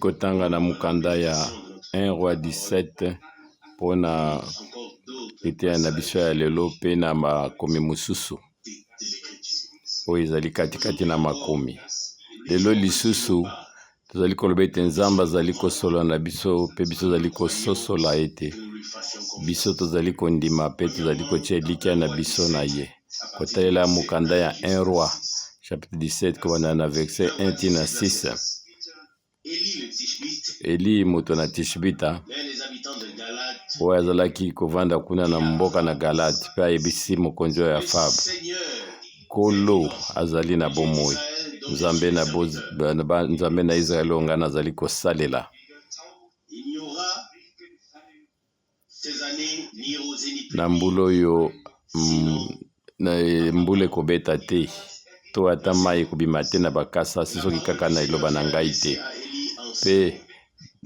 Kotanga na mokanda ya 1 Roi 17 mpo na liteya na biso ya lelo mpe na makomi mosusu oyo ezali katikati na makomi. Lelo lisusu tozali koloba ete Nzambe azali kosolola na biso mpe biso tozali kososola ete biso tozali kondima mpe tozali kotia elikya na biso na ye. Kotalela mokanda ya 1 Roi chapitre 17 kobanda na verset 1 ti na 6. Eli moto na Tishbita oyo azalaki kovanda kuna na mboka na Galade mpe ayebisi mokonzi oyo Afab, Nkolo azali na bomoi, Nzambe na, Nzambe na Israele oyo ngai nazali kosalela. Na mbula oyo na mbula ekobeta te to ata mai ekobima te na bakasa soki kaka na liloba na ngai te. Mpe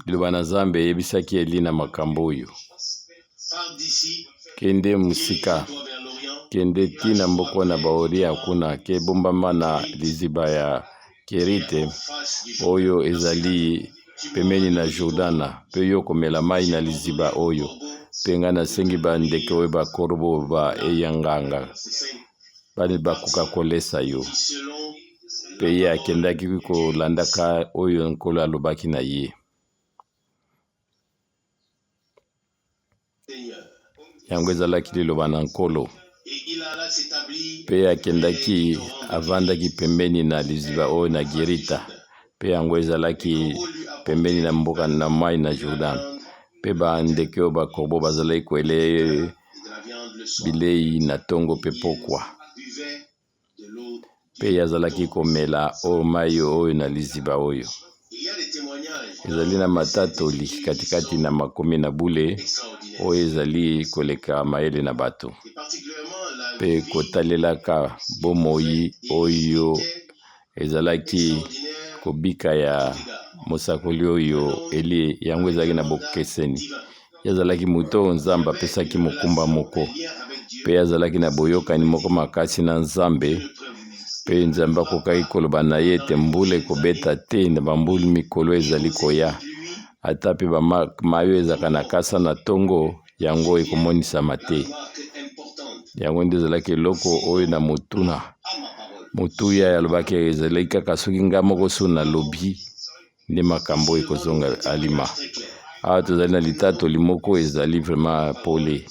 liloba na Nzambe eyebisaki Eli na makambo oyo: Kende mosika, kende ti na mboka na Baoria kuna, ke bombama na liziba ya Kerite oyo ezali pembeni na Jordana, mpe yo okomela mai na liziba oyo. Mpe ngai nasengi bandeke oyo bakorobo ba eyanganga bani bakoka kolesa yo. Mpe ye akendaki kolandaka oyo Nkolo alobaki na ye. Yango ezalaki liloba na Nkolo. Mpe akendaki, avandaki pembeni na liziba oyo na Girita, mpe yango ezalaki pembeni na mboka na mai na Jourdain. Mpe bandeke oyo bakorbo bazalaki koele bilei na tongo mpe pokwa. Mpe ye azalaki komela oyo mai oyo na liziba oyo. Ezali na matatoli katikati na makomi na bule oyo ezali koleka mayele na bato, mpe kotalelaka bomoi oyo ezalaki kobika ya mosakoli oyo Elie, yango ezalaki na bokeseni. Ye azalaki moto oyo Nzambe apesaki mokumba moko, mpe azalaki na boyokani moko makasi na Nzambe, mpe Nzambe akokaki koloba na ye ete mbula ekobeta te na bambula mikolo ezali koya, ata mpe mai oyo ezalaka na kasa na ntongo yango ekomonisama te. Yango nde ezalaki eloko oyo na motuna motuya alobaki ezalaki kaka soki ngai moko so nalobi nde makambo oyo ekozonga alima. Awa tozali na litatoli moko ezali vraiment pole.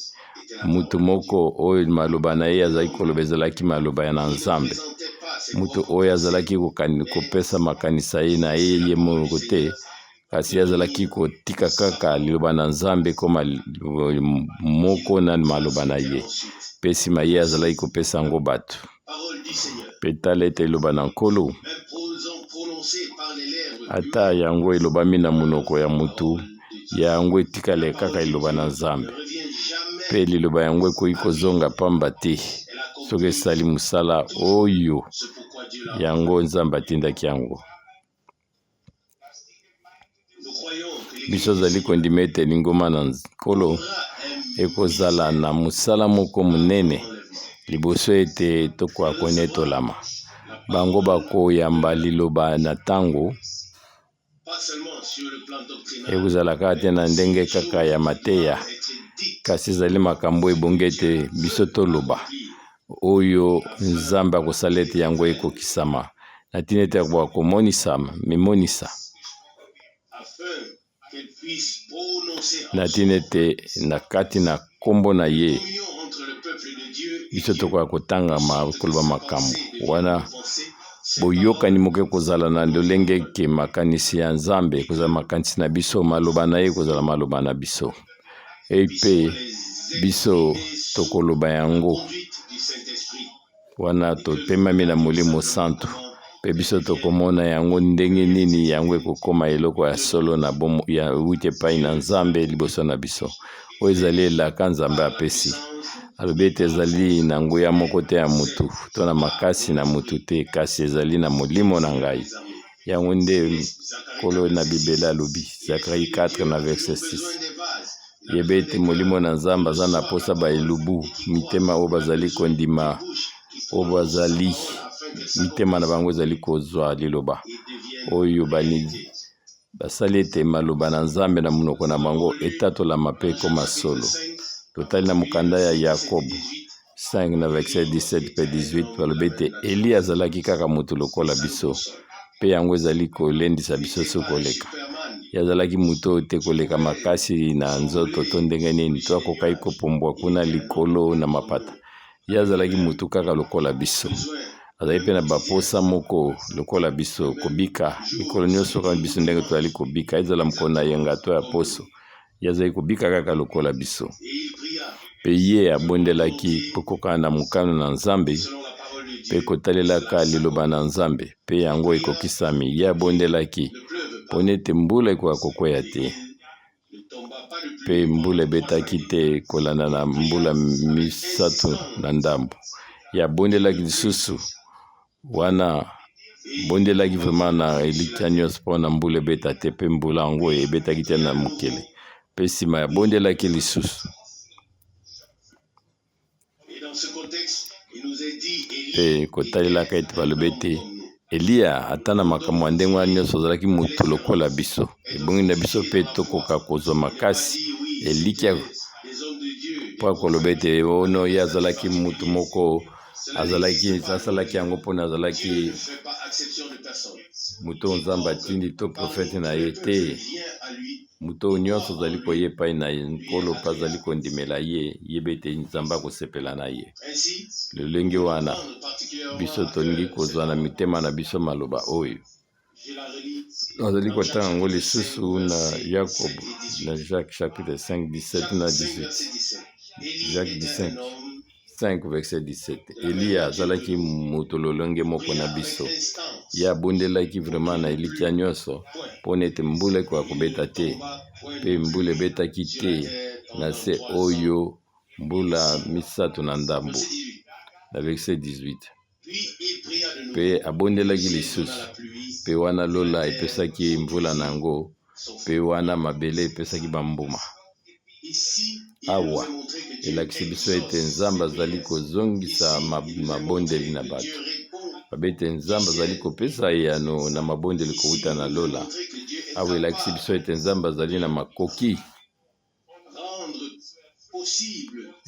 Moto moko oyo maloba na ye azalaki koloba ezalaki maloba ya na Nzambe. Moto oyo azalaki kopesa makanisa ye na ye ye moko te, kasi azalaki kotika kaka liloba na Nzambe ekoma moko na maloba na ye, mpe nsima ye azalaki kopesa yango bato. Mpe tala ete liloba na Nkolo, ata yango elobami na monoko ya motu, yango etikali kaka liloba na Nzambe. Mpe liloba yango ekoki kozonga pamba te soki esali mosala oyo yango Nzambe atindaki yango. Biso tozali kondima ete lingomba na Nkolo ekozala na mosala moko monene liboso ete tokoka konetolama. Bango bakoyamba liloba na ntango ekozala kaka te na ndenge kaka ya mateya, kasi ezali makambo ebongi ete biso toloba. Oyo Nzambe akosala ete yango ekokisama na ntina ete akoka komonisa mimonisa na ntina ete na kati na nkombo na ye biso tokoka kotanga koloba makambo wana. Boyokani moko ekozala na lolenge ke makanisi ya Nzambe ekozala makanisi na biso, maloba na ye ekozala maloba na biso. Mpe biso tokoloba yango wana topemami na Molimo Santu, mpe biso tokomona yango ndenge nini yango ekokoma eloko ya solo na bomo ya wuti epai na Nzambe liboso na biso. Oyo ezali elaka Nzambe apesi. Alobi ete ezali na nguya moko te ya mutu to na makasi na mutu te, kasi ezali na Molimo na ngai. Yango nde Nkolo na bibele alobi. Zacharie 4 na verset 6. Yeba ete Molimo na Nzambe aza na posa ba elubu mitema oyo bazali kondima, oyo bazali mitema na bango ezali kozwa liloba oyo bani. Basali ete maloba na Nzambe na monoko na bango etatolama mpe ekoma solo. Totali na mokanda ya Yakobo 5 na verset 17 mpe 18, balobi ete Eliya azalaki kaka moto lokola biso, mpe yango ezali kolendisa biso so koleka. Ye azalaki moto oyo te koleka makasi na nzoto to ndenge nini, to akokaki kopumbwa kuna likolo na mapata. Ye azalaki moto kaka lokola biso. Azali mpe na baposa moko lokola biso, kobika mikolo nyonso kaka biso ndenge tozali kobika, ezala mokolo na yenga to ya poso. Ye azali kobika kaka lokola biso. Mpe ye abondelaki mpo kokana na mokano na Nzambe mpe kotalelaka liloba na Nzambe, mpe yango ekokisami. Ye abondelaki mpo nete mbula ekoka kokweya te, mpe mbula ebetaki te kolanda na mbula misato na ndambo. Ye abondelaki lisusu wana bondelaki vraiment na elikya nyonso mpo na mbula ebeta te, mpe mbula yango ebetaki te na mokili. Mpe nsima abondelaki lisusu. Mpe kotalelaka ete balobi ete Eliya ata na makambo ya ndenge wana nyonso azalaki moto lokola biso, ebongi na biso mpe tokoka kozwa makasi elikya mpo akoloba ete ono ye azalaki moto moko azalaki asalaki yango mpona azalaki moto oyo Nzambe atindi to profete na ye te. Moto oyo nyonso azali koya epai na ye, Nkolo mpe azali kondimela ye, yeba ete Nzambe akosepela na ye. Lolenge wana, biso tolingi kozwa na mitema na biso maloba oyo. Nazali kotanga yango lisusu na Yakobo, na Jacques chapitre 5, 17 na 18. Jacques 5, 5 verset 17. Eliya azalaki moto lolenge moko na biso. Ye abondelaki vraiment na elikya nyonso mpo na ete mbula ekoka kobeta te, mpe mbula ebetaki te na se oyo mbula misato na ndambo. Na verset 18. Mpe abondelaki lisusu, mpe wana lola epesaki mvula na yango, mpe wana mabele epesaki bambuma. Awa elakisi biso ete Nzambe azali kozongisa mabondeli na bato. Babe ete Nzambe azali kopesa eyano na mabondeli kowuta na lola. Awa elakisi biso ete Nzambe azali na makoki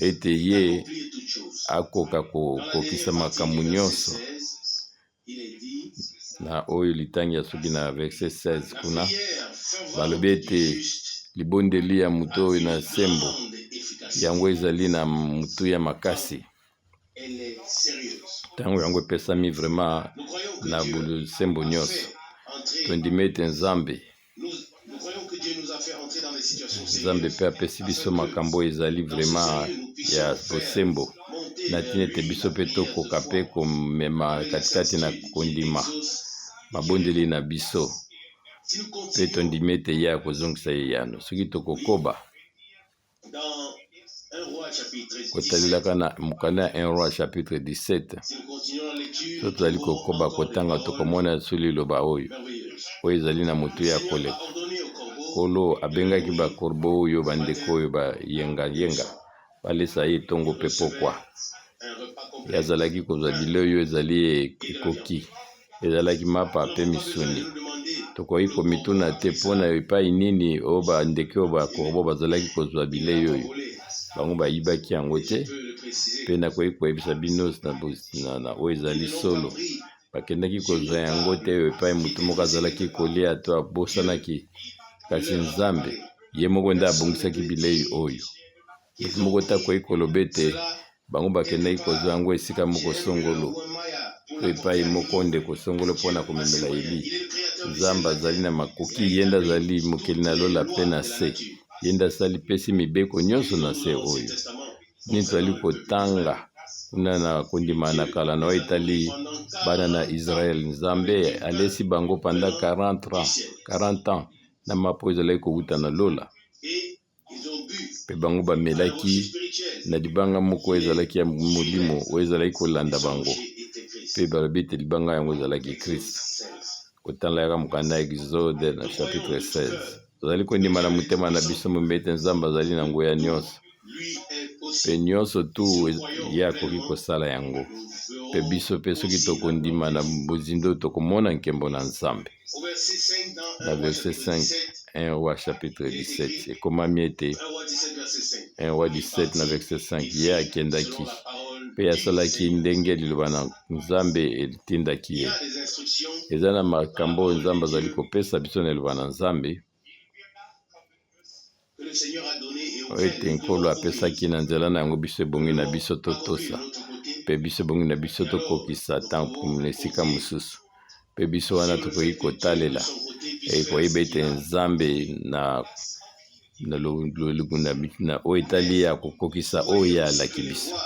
ete ye akoka kokokisa makambo nyonso. Na oyo litangi ya soki na verset 16 kuna balobi ete libondeli ya moto oyo na sembo yango ezali na motuya makasi. Ntango yango epesami vraiment na bosembo nyonso, tondimi ete Nzambe Nzambe mpe apesi biso makambo oyo ezali vraiment ya bosembo na ntina ete biso mpe tokoka mpe komema katikati na kondima mabondeli na biso mpe tondimi ete ye akozongisa eyano soki tokokoba Kotalelaka na mokanda ya 1 Roi chapitre 17, so tozali kokoba kotanga tokomona lisusu liloba oyo oyo ezali na motuya koleka. Nkolo abengaki ba corbeau oyo bandeko oyo bayengayenga balesa ye ntongo mpe pokwa. Ye azalaki kozwa bilei oyo ezali ekoki. Ezalaki mapa mpe misuni. Tokoki komituna te mpo na epai nini oyo bandeke oyo ba corbeau bazalaki kozwa bilei oyo. Bango bayibaki yango te, mpe nakoki koyebisa bino na oyo ezali solo. Bakendaki kozwa yango te epai moto moko azalaki kolia to abosanaki, kasi Nzambe ye moko nde abongisaki bilei oyo. Moto moko te akoki koloba ete bango bakendaki kozwa yango esika moko songolo to epai moko ndeko songolo mpo na komemela Eli. Nzambe azali na makoki, ye nde azali mokeli na lola mpe na se. Ye nde asali pesi mibeko nyonso na se oyo. Nini tozali kotanga kuna na kondima na kala na oyo etali bana na Israël? Nzambe alesi bango pendant 40 ans, 40 ans na mapa oyo ezalaki kowuta na lola. Mpe bango bamelaki na libanga moko ezalaki ya molimo oyo ezalaki kolanda bango, mpe balobi ete libanga yango ezalaki Kristo. Kotala yaka mokanda ya Exode na chapitre 16. Tozali kondima na motema na biso mobimba ete Nzambe azali na nguya nyonso mpe nyonso tu ye akoki kosala yango, mpe biso mpe soki tokondima na bozindo tokomona nkembo na Nzambe. Na verset 5, 1 Roi chapitre 17, ekomami ete 1 Roi 17 na verset 5, ye akendaki mpe asalaki ndenge liloba na Nzambe etindaki ye. Eza na makambo oyo Nzambe azali kopesa biso na liloba na Nzambe, oyo ete Nkolo apesaki na nzela na yango biso ebongi na biso totosa, mpe biso ebongi na biso tokokisa ntango na esika mosusu. Mpe biso wana tokoki kotalela koyeba ete Nzambe na na oyo etali ya kokokisa oyo ye alaki biso.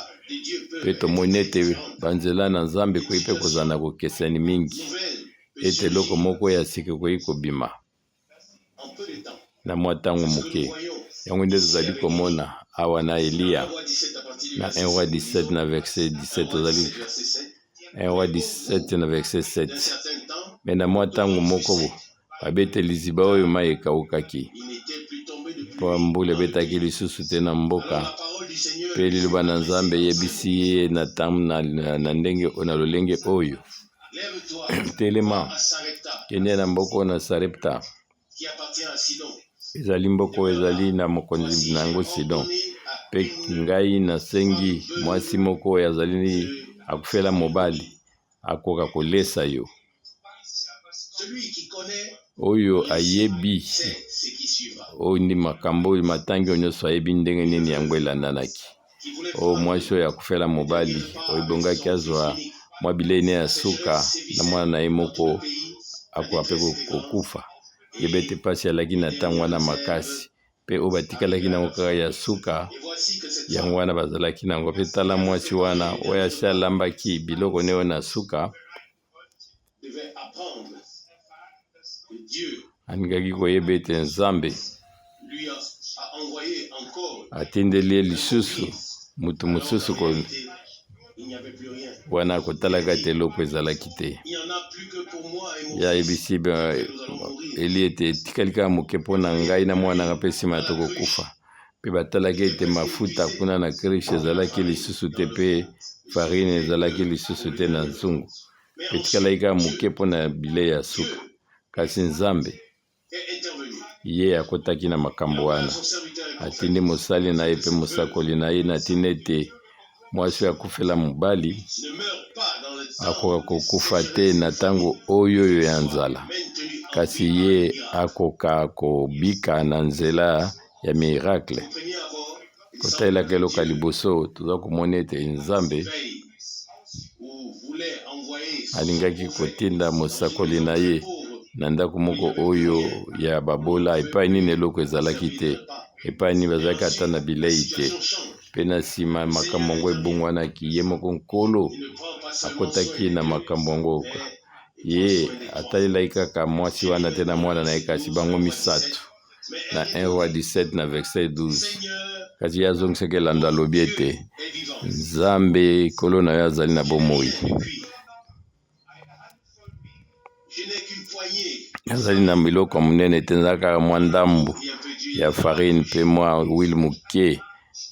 Mpe tomoni ete banzela na Nzambe ekoki mpe kozala na kokeseni mingi, ete eloko moko ya sika ekoki kobima na mwa ntango moke. Yango nde tozali komona awa na Eliya na 1 Roi 17 na verset 17, tozali 1 Roi 17 na verset 7. Me na mwa ntango moko babete liziba oyo mai ekaukaki, mpo mbula ebetaki lisusu te na mboka. Mpe liloba na Nzambe eyebisi ye na, na, na, na ndenge na lolenge oyo: Telema, kende na mboka na Sarepta. Ezali mboka oyo ezali na mokonzi na yango Sidon. Mpe ngai nasengi mwasi moko oyo azali akufela mobali akoka kolesa yo. Oyo ayebi oyo nde makambo oyo matangi oyo nyonso ayebi ndenge nini yango elandanaki. Oyo mwasi oyo akufela mobali oyo ebongaki azwa mwa bilei ne ya suka na mwana na ye moko akoka mpe kokufa. Yeba ete mpasi alaki na ntango wana makasi mpe oyo batikalaki nango kaka ya suka yango wana bazalaki nango. Mpe tala mwasi wana oyo asi alambaki biloko ne oyo na suka, alingaki koyeba ete Nzambe atindeli ye lisusu moto mosusu wana akotalaka ete eloko ezalaki te. Ye ayebisi Eli ete etikali kaka moke mpo na ngai na mwana na ngai mpe nsima tokokufa. Mpe batalaki ete mafuta kuna na krishe ezalaki lisusu te mpe farine ezalaki lisusu te na nzungu. Etikalaki kaka moke mpo na bilei ya suka. Kasi Nzambe ye akotaki na makambo wana, atindi mosali na ye mpe mosakoli na ye na ntina ete mwasi oyo akufela mobali akoka kokufa te na ntango oyo oyo ya nzala, kasi ye akoka kobika na nzela ya miracle. Kotalelaka eloko ya liboso, toza komona ete Nzambe alingaki kotinda mosakoli na ye na ndako moko oyo ya babola, epai nini eloko ezalaki te, epai nini bazalaki ata na bilei te. Mpe na nsima makambo yango ebongwanaki, ye moko Nkolo akotaki na makambo yango. Ye atalelaki kaka mwasi wana te na mwana na ye, kasi bango misato. Na 1 Roi 17 na verset 12, kasi ye azongisaki elando, alobi ete, Nzambe Nkolo na yo azali na bomoi, azali na biloko ya monene te, eza kaka mwa ndambu ya farine mpe mwa wile moke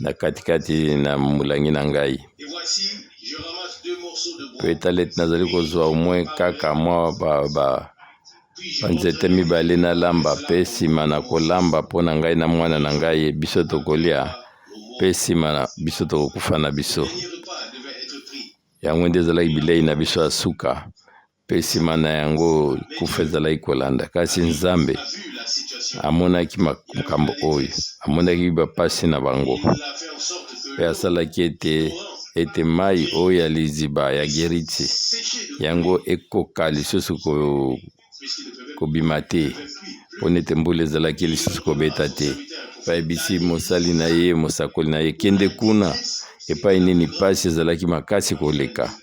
na katikati na molangi na ngai. Mpe tala ete nazali kozwa omwe kaka mwa ba, ba banzete mibale nalamba, mpe nsima na kolamba mpo na ngai na mwana na ngai, biso tokolia, mpe nsima na biso tokokufa na biso. Yango nde ezalaki bilei na biso ya suka, mpe nsima na yango kufa ezalaki kolanda. Kasi Nzambe amonaki makambo oyo, amonaki bapasi na bango, mpe asalaki ete ete mai oyo ya liziba ya Geriti yango ekoka lisusu kobima te, mpo nete mbula ezalaki lisusu kobeta te. Bayebisi mosali na ye, mosakoli na ye, kende kuna epai nini mpasi ezalaki makasi koleka,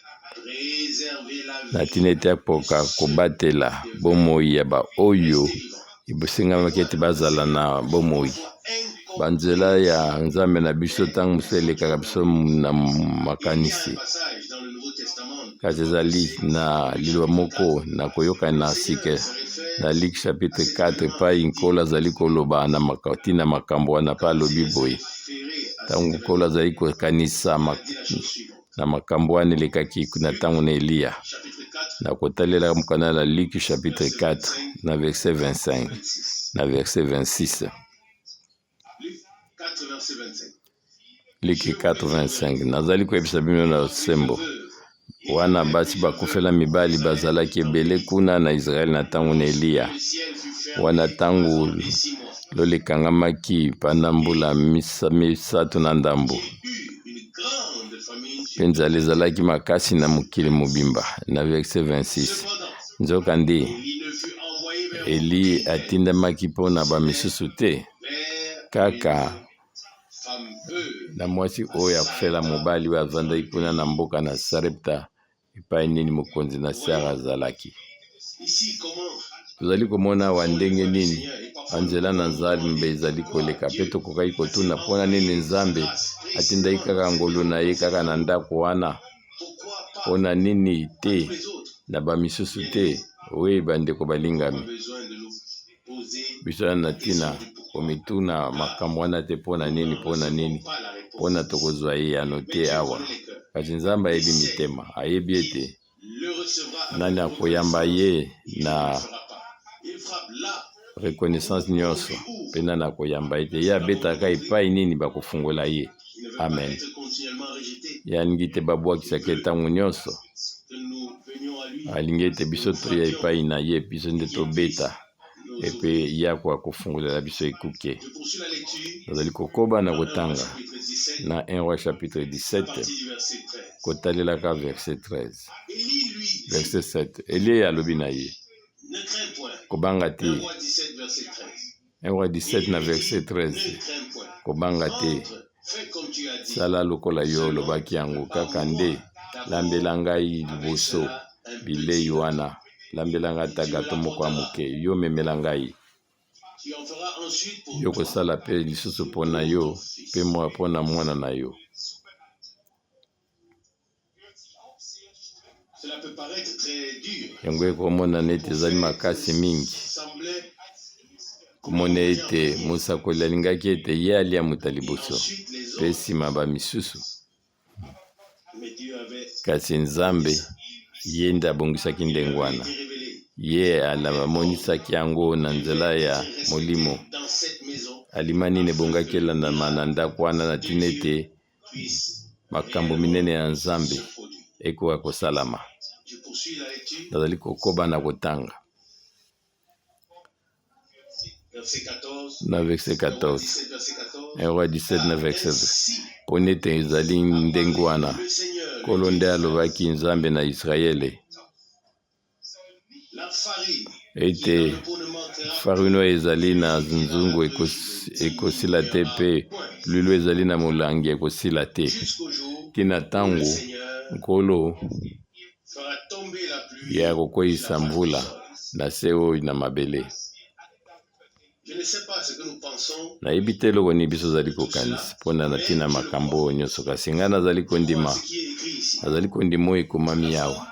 na ntina ete akoka kobatela bomoi ya baoyo esengamaki ete bazala na bomoi. Banzela ya Nzambe na biso ntango mosusu elekaka biso na makanisi, kasi ezali na liloba moko na koyoka na sika na Luc chapitre 4 epai Nkolo azali koloba na ntina makambo wana, mpe alobi boye, ntango Nkolo azali kokanisa na makambo wana elekaki na ntango na Eliya. Na kotalela mokanda na Luc chapitre 4 na verset 25 na verset 26. Luc 4 25 Nazali koyebisa bino na sembo, wana basi bakufela mibali bazalaki ebele kuna na Israele na ntango na Eliya, wana ntango lola ekangamaki panda mbula misato na ndambo, mpe nzala ezalaki makasi na mokili mobimba. Na verset 26, nzokande Eli atindamaki mpo na bamisusu te, kaka na mwasi oyo akufela mobali oyo avandaki kuna na mboka na Sarepta, epai nini mokonzi na Sara azalaki. Tozali komona awa ndenge nini banzela na Nzambe ezali koleka, mpe tokokaki kotuna mpo na nini Nzambe atindaki kaka ngolu na ye kaka na ndako wana, mpo na nini te na bamisusu te. Oye bandeko balingami, biso na na ntina komituna makambo wana te, mpo na nini, mpo na nini, mpo na tokozwa eyano te awa. Kasi Nzambe ayebi mitema, ayebi ete nani akoyamba ye na reconnaissance nyonso, mpe nani akoyamba ye te. Ye abetaka epai nini bakofungola ye. Amen. Ye alingi te babwakisaka ye ntango nyonso. Alingi ete biso toya epai na ye, biso nde tobeta, epe ye akoka kofungolela biso ekuke. Nazali kokoba na kotanga na 1 Roi chapitre 17, kotalelaka verset 13, verset 7. Elie alobi na ye, kobanga te. 1 Roi 17 na verset 13, kobanga te, sala lokola yo olobaki yango, kaka nde lambela ngai liboso bilei wana, lambela ngai ata gato moko ya moke, yo memela ngai, yo kosala mpe lisusu mpo na yo mpe mpo na mwana na yo. Yango ekomona neti ezali makasi mingi komona ete mosakoli alingaki ete ye alia moto ya liboso mpe nsima bamisusu, kasi Nzambe ye nde abongisaki ndenge wana. Ye amonisaki yango na nzela ya Molimo. Alima nini ebongaki elandama na ndako wana na ntina ete makambo minene ya Nzambe ekoka kosalama. Nazali kokoba na kotanga na verset 14, 1 Roi 17 na verset 20. Mpo nete ezali ndenge wana, Nkolo nde alobaki, Nzambe na Israele, ete farine oyo ezali na nzungu ekosila te mpe lwilo ezali na molangi ekosila te ntina ntango Nkolo ye akokweyisa mvula na se oyo na mabele. Nayebi te eloko nini biso ozali kokanisa mpo na ntina makambo oyo nyonso, kasi ngai nazali kondima, nazali kondima oyo ekomami awa,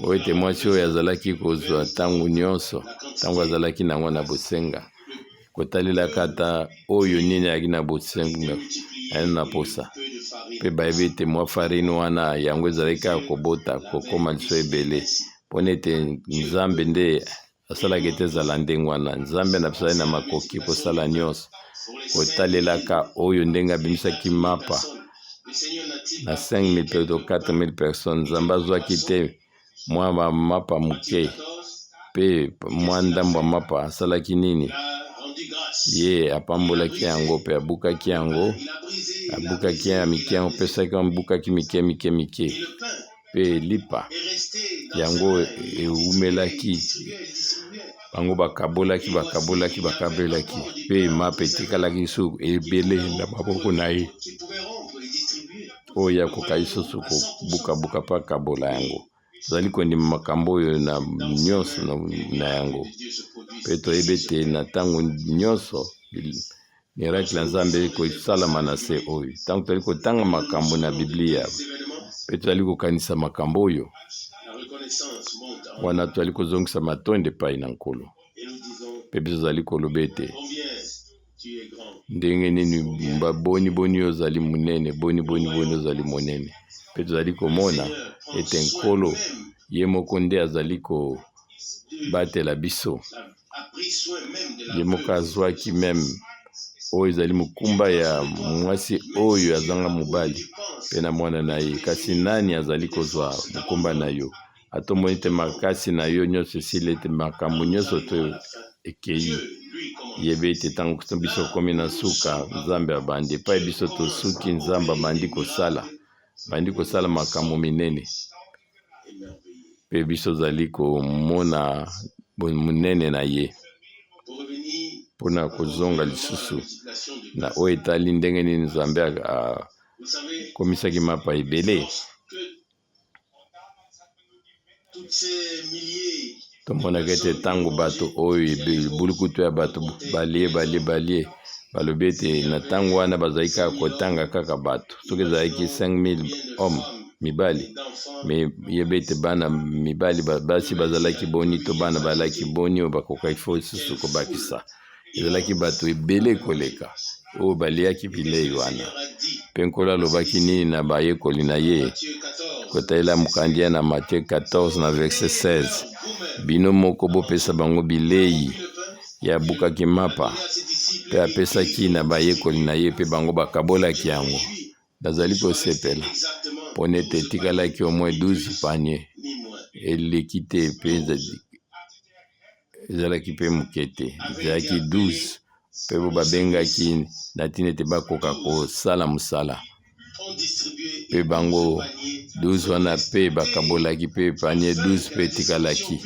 oyo ete mwasi oyo azalaki kozwa ntango nyonso, ntango azalaki nango na bosenga, kotalelaka ata oyo nini ayaki na bosenga, ayaki na posa, mpe bayebi ete mwa farine wana yango ezalaki kaka kobota, kokoma liso ebele. Mpo na ete Nzambe nde asalaka ete ezala ndenge wana. Nzambe na biso azali na makoki kosala nyonso, kotalelaka oyo ndenge abimisaki mapa na 5000 mpe to 4000 personnes. Nzambe azwaki te mwa bamapa moke mpe mwa ndambo ya mapa, asalaki nini? Ye apambolaki yango mpe abukaki yango, abukaki ya mike yango, apesaki, abukaki mike mike mike. Mpe lipa yango ewumelaki, bango bakabolaki, bakabolaki, bakabelaki, mpe mapa etikalaki lisusu ebele na maboko na ye, oyo akoka lisusu kobukabuka mpe akabola yango. Tozali kondima makambo oyo na nyonso na yango, mpe toyebi ete na ntango nyonso miracle ya Nzambe ekosalama na se oyo. Ntango tozali kotanga makambo na Biblia mpe tozali kokanisa makambo oyo wana, tozali kozongisa matondo epai na Nkolo, mpe biso tozali koloba ete Ndenge nini boni boni yo ozali monene, boni boni boni ozali monene. Mpe tozali komona ete Nkolo ye moko nde azali kobatela biso. Ye moko azwaki meme oyo ezali mokumba ya mwasi oyo azanga mobali mpe na mwana na ye. Kasi nani azali kozwa mokumba na yo? Ata omoni te makasi na yo nyonso esili, ete makambo nyonso to ekei, yeba ete ntango biso okomi na suka, Nzambe abandi epai biso tosuki. Nzambe abandi kosala, abandi kosala makambo minene, mpe biso ozali komona monene na ye. Mpo na kozonga lisusu na oyo etali ndenge nini Nzambe akomisaki mapa ebele, tomonaka ete ntango bato oyo bulukutu ya bato balie balie balie, balobi ete na ntango wana bazali kaka kotanga kaka bato, soki ezalaki 5000 hommes mibali, me yeba ete bana mibali basi bazalaki boni to bana bazalaki boni oyo bakokaki fo lisusu kobakisa, ezalaki bato ebele koleka oyo baliaki bilei wana. Mpe Nkolo alobaki nini na bayekoli na ye? Kotalela mokandia na Matthieu 14 na verset 16, bino moko bopesa bango bilei. Ye abukaki mapa mpe apesaki na bayekoli na ye, mpe bango bakabolaki yango. Nazali kosepela mpo nete etikalaki au moins 12 panier, eleki te mpe ezalaki mpe moke te, ezalaki 12 mpe bo babengaki na ntina ete bakoka kosala mosala. Mpe bango 12 wana mpe bakabolaki, mpe panier 12 mpe etikalaki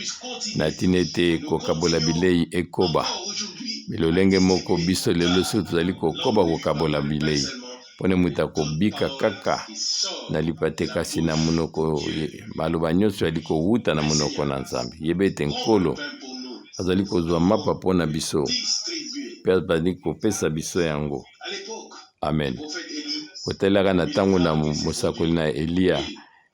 na ntina ete kokabola bilei ekoba. Lolenge moko biso lelo soki tozali kokoba kokabola bilei, mpo na moto akobika kaka na lipa te, kasi na monoko maloba nyonso yali kowuta na monoko na Nzambe. Yeba ete Nkolo azali kozwa mapa mpo na biso mpe azali kopesa biso yango. Amen. Kotalelaka na ntango na mosakoli na Eliya,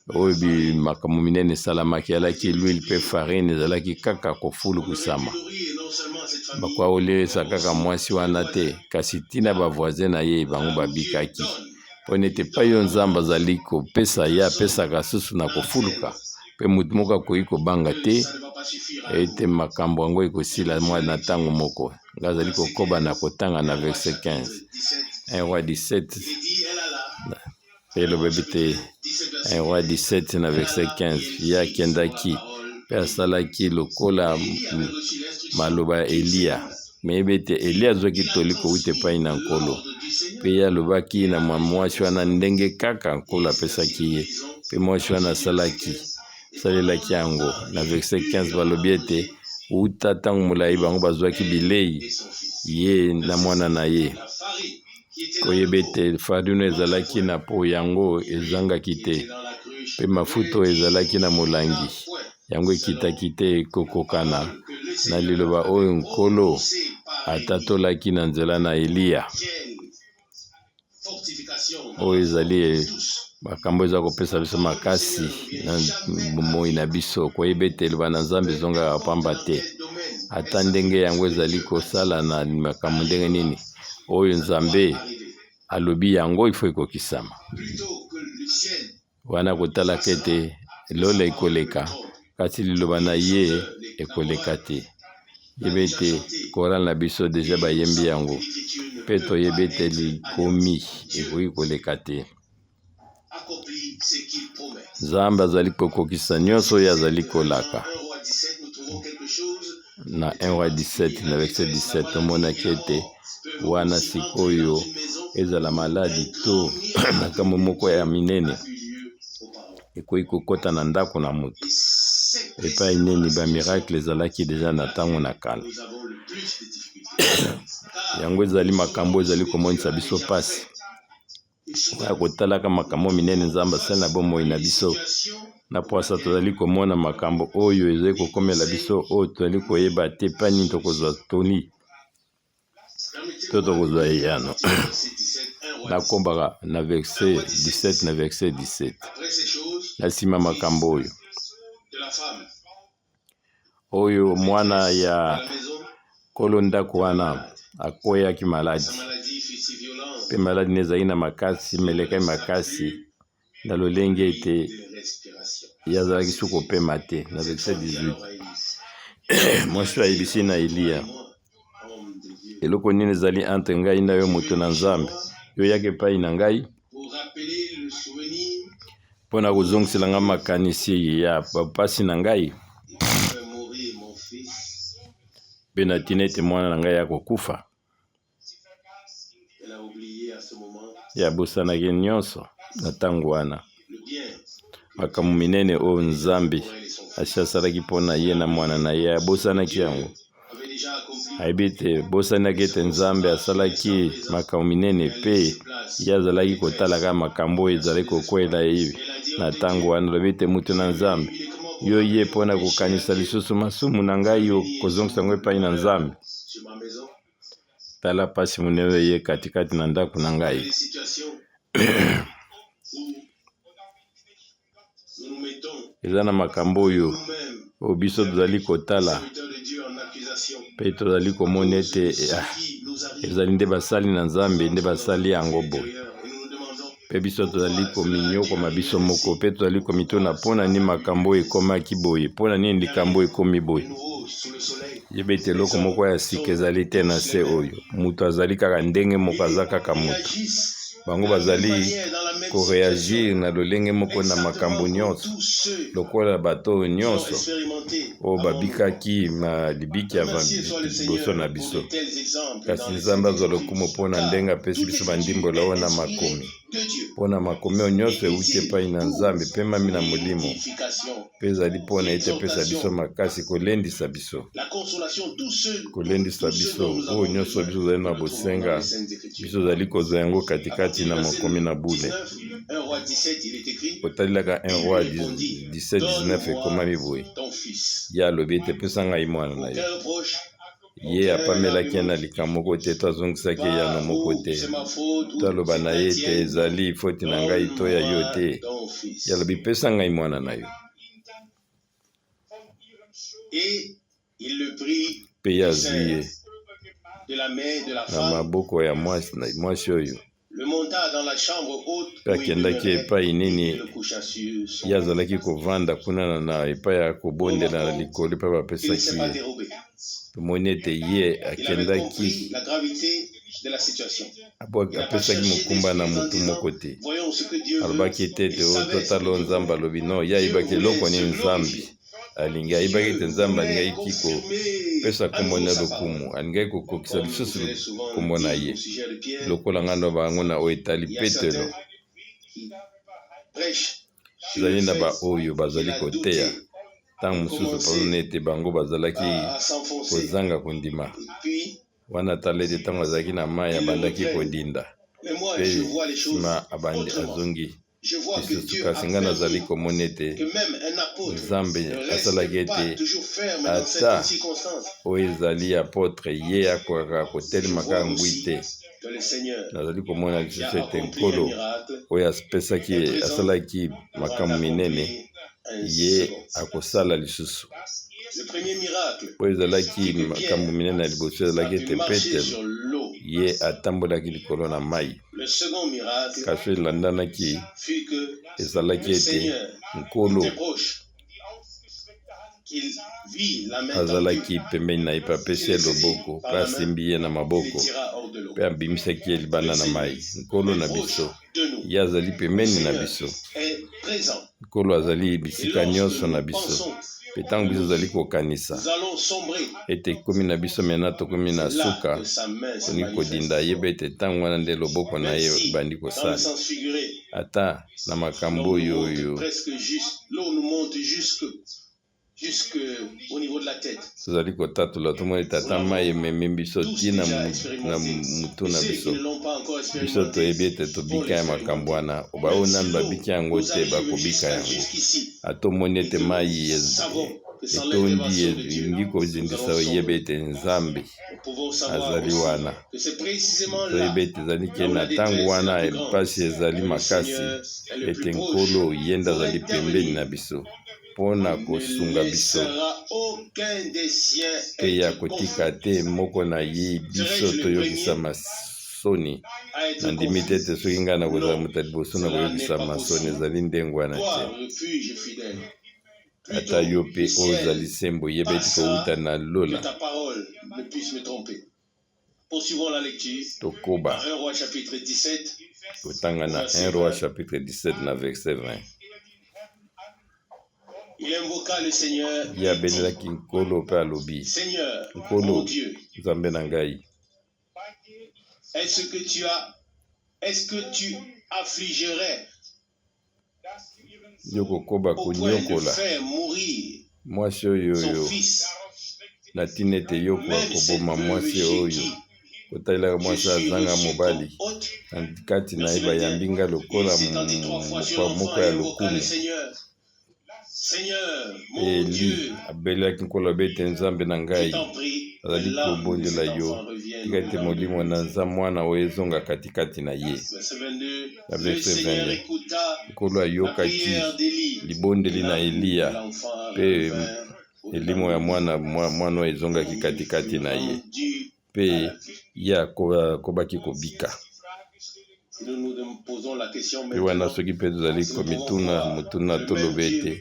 oyo makambo minene esalamaki, alaki l'huile mpe farine ezalaki kaka kofulukusama. Bakoaolelesa kaka mwasi wana te, kasi ntina ba voisin na ye bango babikaki, mpo nete epai oyo Nzambe azali kopesa ye apesaka susu na kofuluka, mpe moto moko akoki kobanga te ete makambo yango ekosila mwa na ntango moko. Nga azali kokoba na kotanga na verset 15, 1 Roi 17, elobebi te 1 Roi 17 na verset 15, ye akendaki mpe asalaki lokola maloba ya Eliya. Meyebi ete Eliya azwaki toli kowuta epai na Nkolo, mpe ye alobaki na mwasi wana ndenge kaka Nkolo apesaki ye, mpe mwasi wana asalaki asalelaki yango. Na verset 15 balobi ete uta ntango molai bango bazwaki bilei, ye na mwana na ye. Koyeba ete farino ezalaki na po yango ezangaki te, mpe mafuta oyo ezalaki na molangi yango ekitaki te, ekokokana na liloba oyo Nkolo atatolaki na nzela na Eliya. Oyo ezali makambo eza kopesa biso makasi na bomoi na biso, koyeba ete liloba na Nzambe ezongaka pamba te, ata ndenge yango ezali kosala na makambo ndenge nini. Oyo Nzambe alobi yango ifo ekokisama. Wana kotalaka ete lola ekoleka, kasi liloba na ye ekoleka te. Yeba ete chorale na biso deja bayembi yango, mpe toyebi ete likomi ekoki koleka te. Nzambe azali kokokisa nyonso oyo azali kolaka. Na 1 Roi 17 na verset 17 tomonaki ete wana sikoyo ezala maladi to makambo moko ya minene ekoki kokota na ndako na moto, epai nini ba miracle ezalaki deja na ntango na kala. Yango ezali makambo ezali komonisa biso mpasi ya kotalaka makambo minene Nzambe asali na bomoi na biso. Na pwasa tozali komona makambo oyo ezali kokomela biso, oyo tozali koyeba te epai nini tokozwa toli to tokozwa eyano. Nakombaka na verset 17 na verset 17 na nsima makambo oyo oyo mwana ya kolo ndako wana. Akweyaki maladi, mpe maladi na ye ezalaki na makasi, melekaki makasi na lolenge ete ye azalaki su kopema te. Na verset 18, mwasi oyo ayebisi na Eliya, eloko nini ezali entre ngai na yo, moto na Nzambe? Yo oyaka epai na ngai mpo na kozongisela ngai makanisi ya bapasi na ngai mpe na ntina ete mwana na ngai akokufa. Ye abosanaki nyonso na ntango wana, makambo minene oyo Nzambe asi asalaki mpo na ye na mwana na ye, abosanaki yango. Ayebi ete bosanaki ete Nzambe asalaki makambo minene mpe ye azalaki kotala kaka makambo oyo ezalaki kokwela ye na ntango wana. Alobi ete moto na Nzambe, yo ye mpo na kokanisa lisusu masumu na ngai, kozongisa yango epai na Nzambe. Tala mpasi monene eye katikati na ndako na ngai. Eza na makambo oyo oyo biso tozali kotala mpe tozali komona ete ah, ezali nde basali na Nzambe nde basali yango boye, mpe biso tozali kominyokoma biso moko mpe tozali komituna mpo na nini makambo oyo ekomaki boye, mpo na nini likambo oyo ekomi boye. Yeba ete eloko moko ya sika ezali te na se oyo. Moto azali kaka ndenge moko, aza kaka moto. Bango bazali koreagir na lolenge moko na makambo nyonso, lokola bato oyo nyonso oyo babikaki na libiki ya liboso na biso. Kasi Nzambe azwa lokumu mpo na ndenge apesi biso bandimbola oyo na makomi, mpo na makomi oyo nyonso euti epai na Nzambe, epemami na Molimo, mpe ezali mpo na ete epesa biso makasi, kolendisa biso, kolendisa biso oyo nyonso biso tozali na bosenga, biso tozali kozwa yango katikati na makomi na bule. Otalelaka 1 Roi 17 19, ekomami boye: ye alobi ete, pesa ngai mwana na yo. Ye apamelaki ye na likambo moko te to azongisaki eyano moko te to aloba na ye ete ezali foti na ngai to ya yo te. Ye alobi, pesa ngai mwana na yo. Mpe ye azwi ye na maboko ya mwasi oyo, mpe akendaki epai nini ye azalaki kovanda kuna na epai ya kobondela na likolo, mpe bapesaki ye. Tomoni ete ye akendaki, apesaki mokumba na motu moko te. Alobaki te ete oyo totala oyo Nzambe alobi. No, ye ayebaki eloko nini Nzambe alingi. Ayebaki ete Nzambe alingaki kopesa nkombo na lokumu, alingaki kokokisa lisusu nkombo na ye, lokola ngai naloba yango na oyo etali Petelo. Ezali na baoyo bazali koteya ntango mosusu mpona ete bango bazalaki kozanga kondima wana. Tala ete ntango azalaki na mai, abandaki kodinda, mpe nsima abandi azongi lisusu. Kasi ngai nazali komona ete Nzambe asalaki ete ata oyo ezali apôtre, ye akokaka kotelema kaka ngwi te. Nazali komona lisusu ete Nkolo oyo apesaki, asalaki makambo minene, ye akosala lisusu. Oyo ezalaki makambo minene ya liboso ezalaki ete Petelo ye atambolaki likolo na mai. Kasi oyo elandanaki ezalaki ete Nkolo azalaki pembeni na ye mpe apesi ye loboko mpe asimbi ye na maboko mpe abimisaki ye libanda na mai. Nkolo na biso, ye azali pembeni na biso. Nkolo azali bisika nyonso na biso. Mpe ntango biso tozali kokanisa ete ekomi na biso mena tokomi na suka, tolingi kodinda, yeba ete ntango wana nde loboko na ye ebandi kosala, ata na makambo oyo oyo tozali kotatola. Tomoni ete ata mai ememi biso ti na motu na biso, biso toyebi ete tobika ya makambo wana. Baoyo nanu babiki yango te bakobika yango. Ata omoni ete mai etondi, elingi kozindisa, oyeba ete Nzambe azali wana. Toyebi ete ezali ke na ntango wana mpasi ezali makasi, ete Nkolo ye nde azali pembeni na biso. mpo na ne kosunga biso. laissera aucun des siens Mpe ye être akotika confus. te moko na ye biso Serais-je le toyokisama premier soni. à être Nandimi te confus? ete soki ngai nakozala Non, moto ya liboso na cela n'est pas koyokisama soni, possible. ezali ndenge wana te. Toi, refuge fidèle, Ata yo plutôt mpe le oyo ozali ciel sembo, yeba ete passera kowuta na que lola. ta parole ne puisse me tromper. Poursuivons la lecture Tokoba dans 1 Roi chapitre 17 kotanga au na verset 1 Roi 20. chapitre 17 na verset 20. Il invoqua le Seigneur Ye et dit, abelelaki Nkolo mpe alobi, Seigneur, mon Nkolo, Dieu, Nzambe na ngai, est-ce que tu as, est-ce que tu affligerais yo kokoba au point de konyokola faire mourir mwasi oyo son oyo fils, na ntina ete yo koka même cette koboma veuve mwasi chez oyo qui kotalelaka je mwasi suis azanga reçu comme mobali hôte? na kati na ye Verset 21. bayambi nga Il lokola s'étendit trois fois sur mopa moko l'enfant ya et invoqua le lokumu. Seigneur. Seigneur, Mpe mon Eli Dieu, abelelaki Nkolo alobi ete Nzambe na je ngai, t'en prie, que azali l'âme de kobondela cet yo, enfant revienne tika ete au-dedans de molimo lui. na nza mwana oyo ezonga katikati na ye. Verset 22. Na Le verset Seigneur 22, écouta Nkolo la ayokaki prière d'Élie libondeli et na l'âme de Eliya l'enfant mpe revint au-dedans elimo de ya lui. mwana mwana oyo ezongaki Et il katikati fut na ye rendu mpe à la vie. ye akobaki kobika. Si nous nous posons la question Mpe wana maintenant, soki mpe tozali si nous pouvons komituna voir motuna le même toloba ete Dieu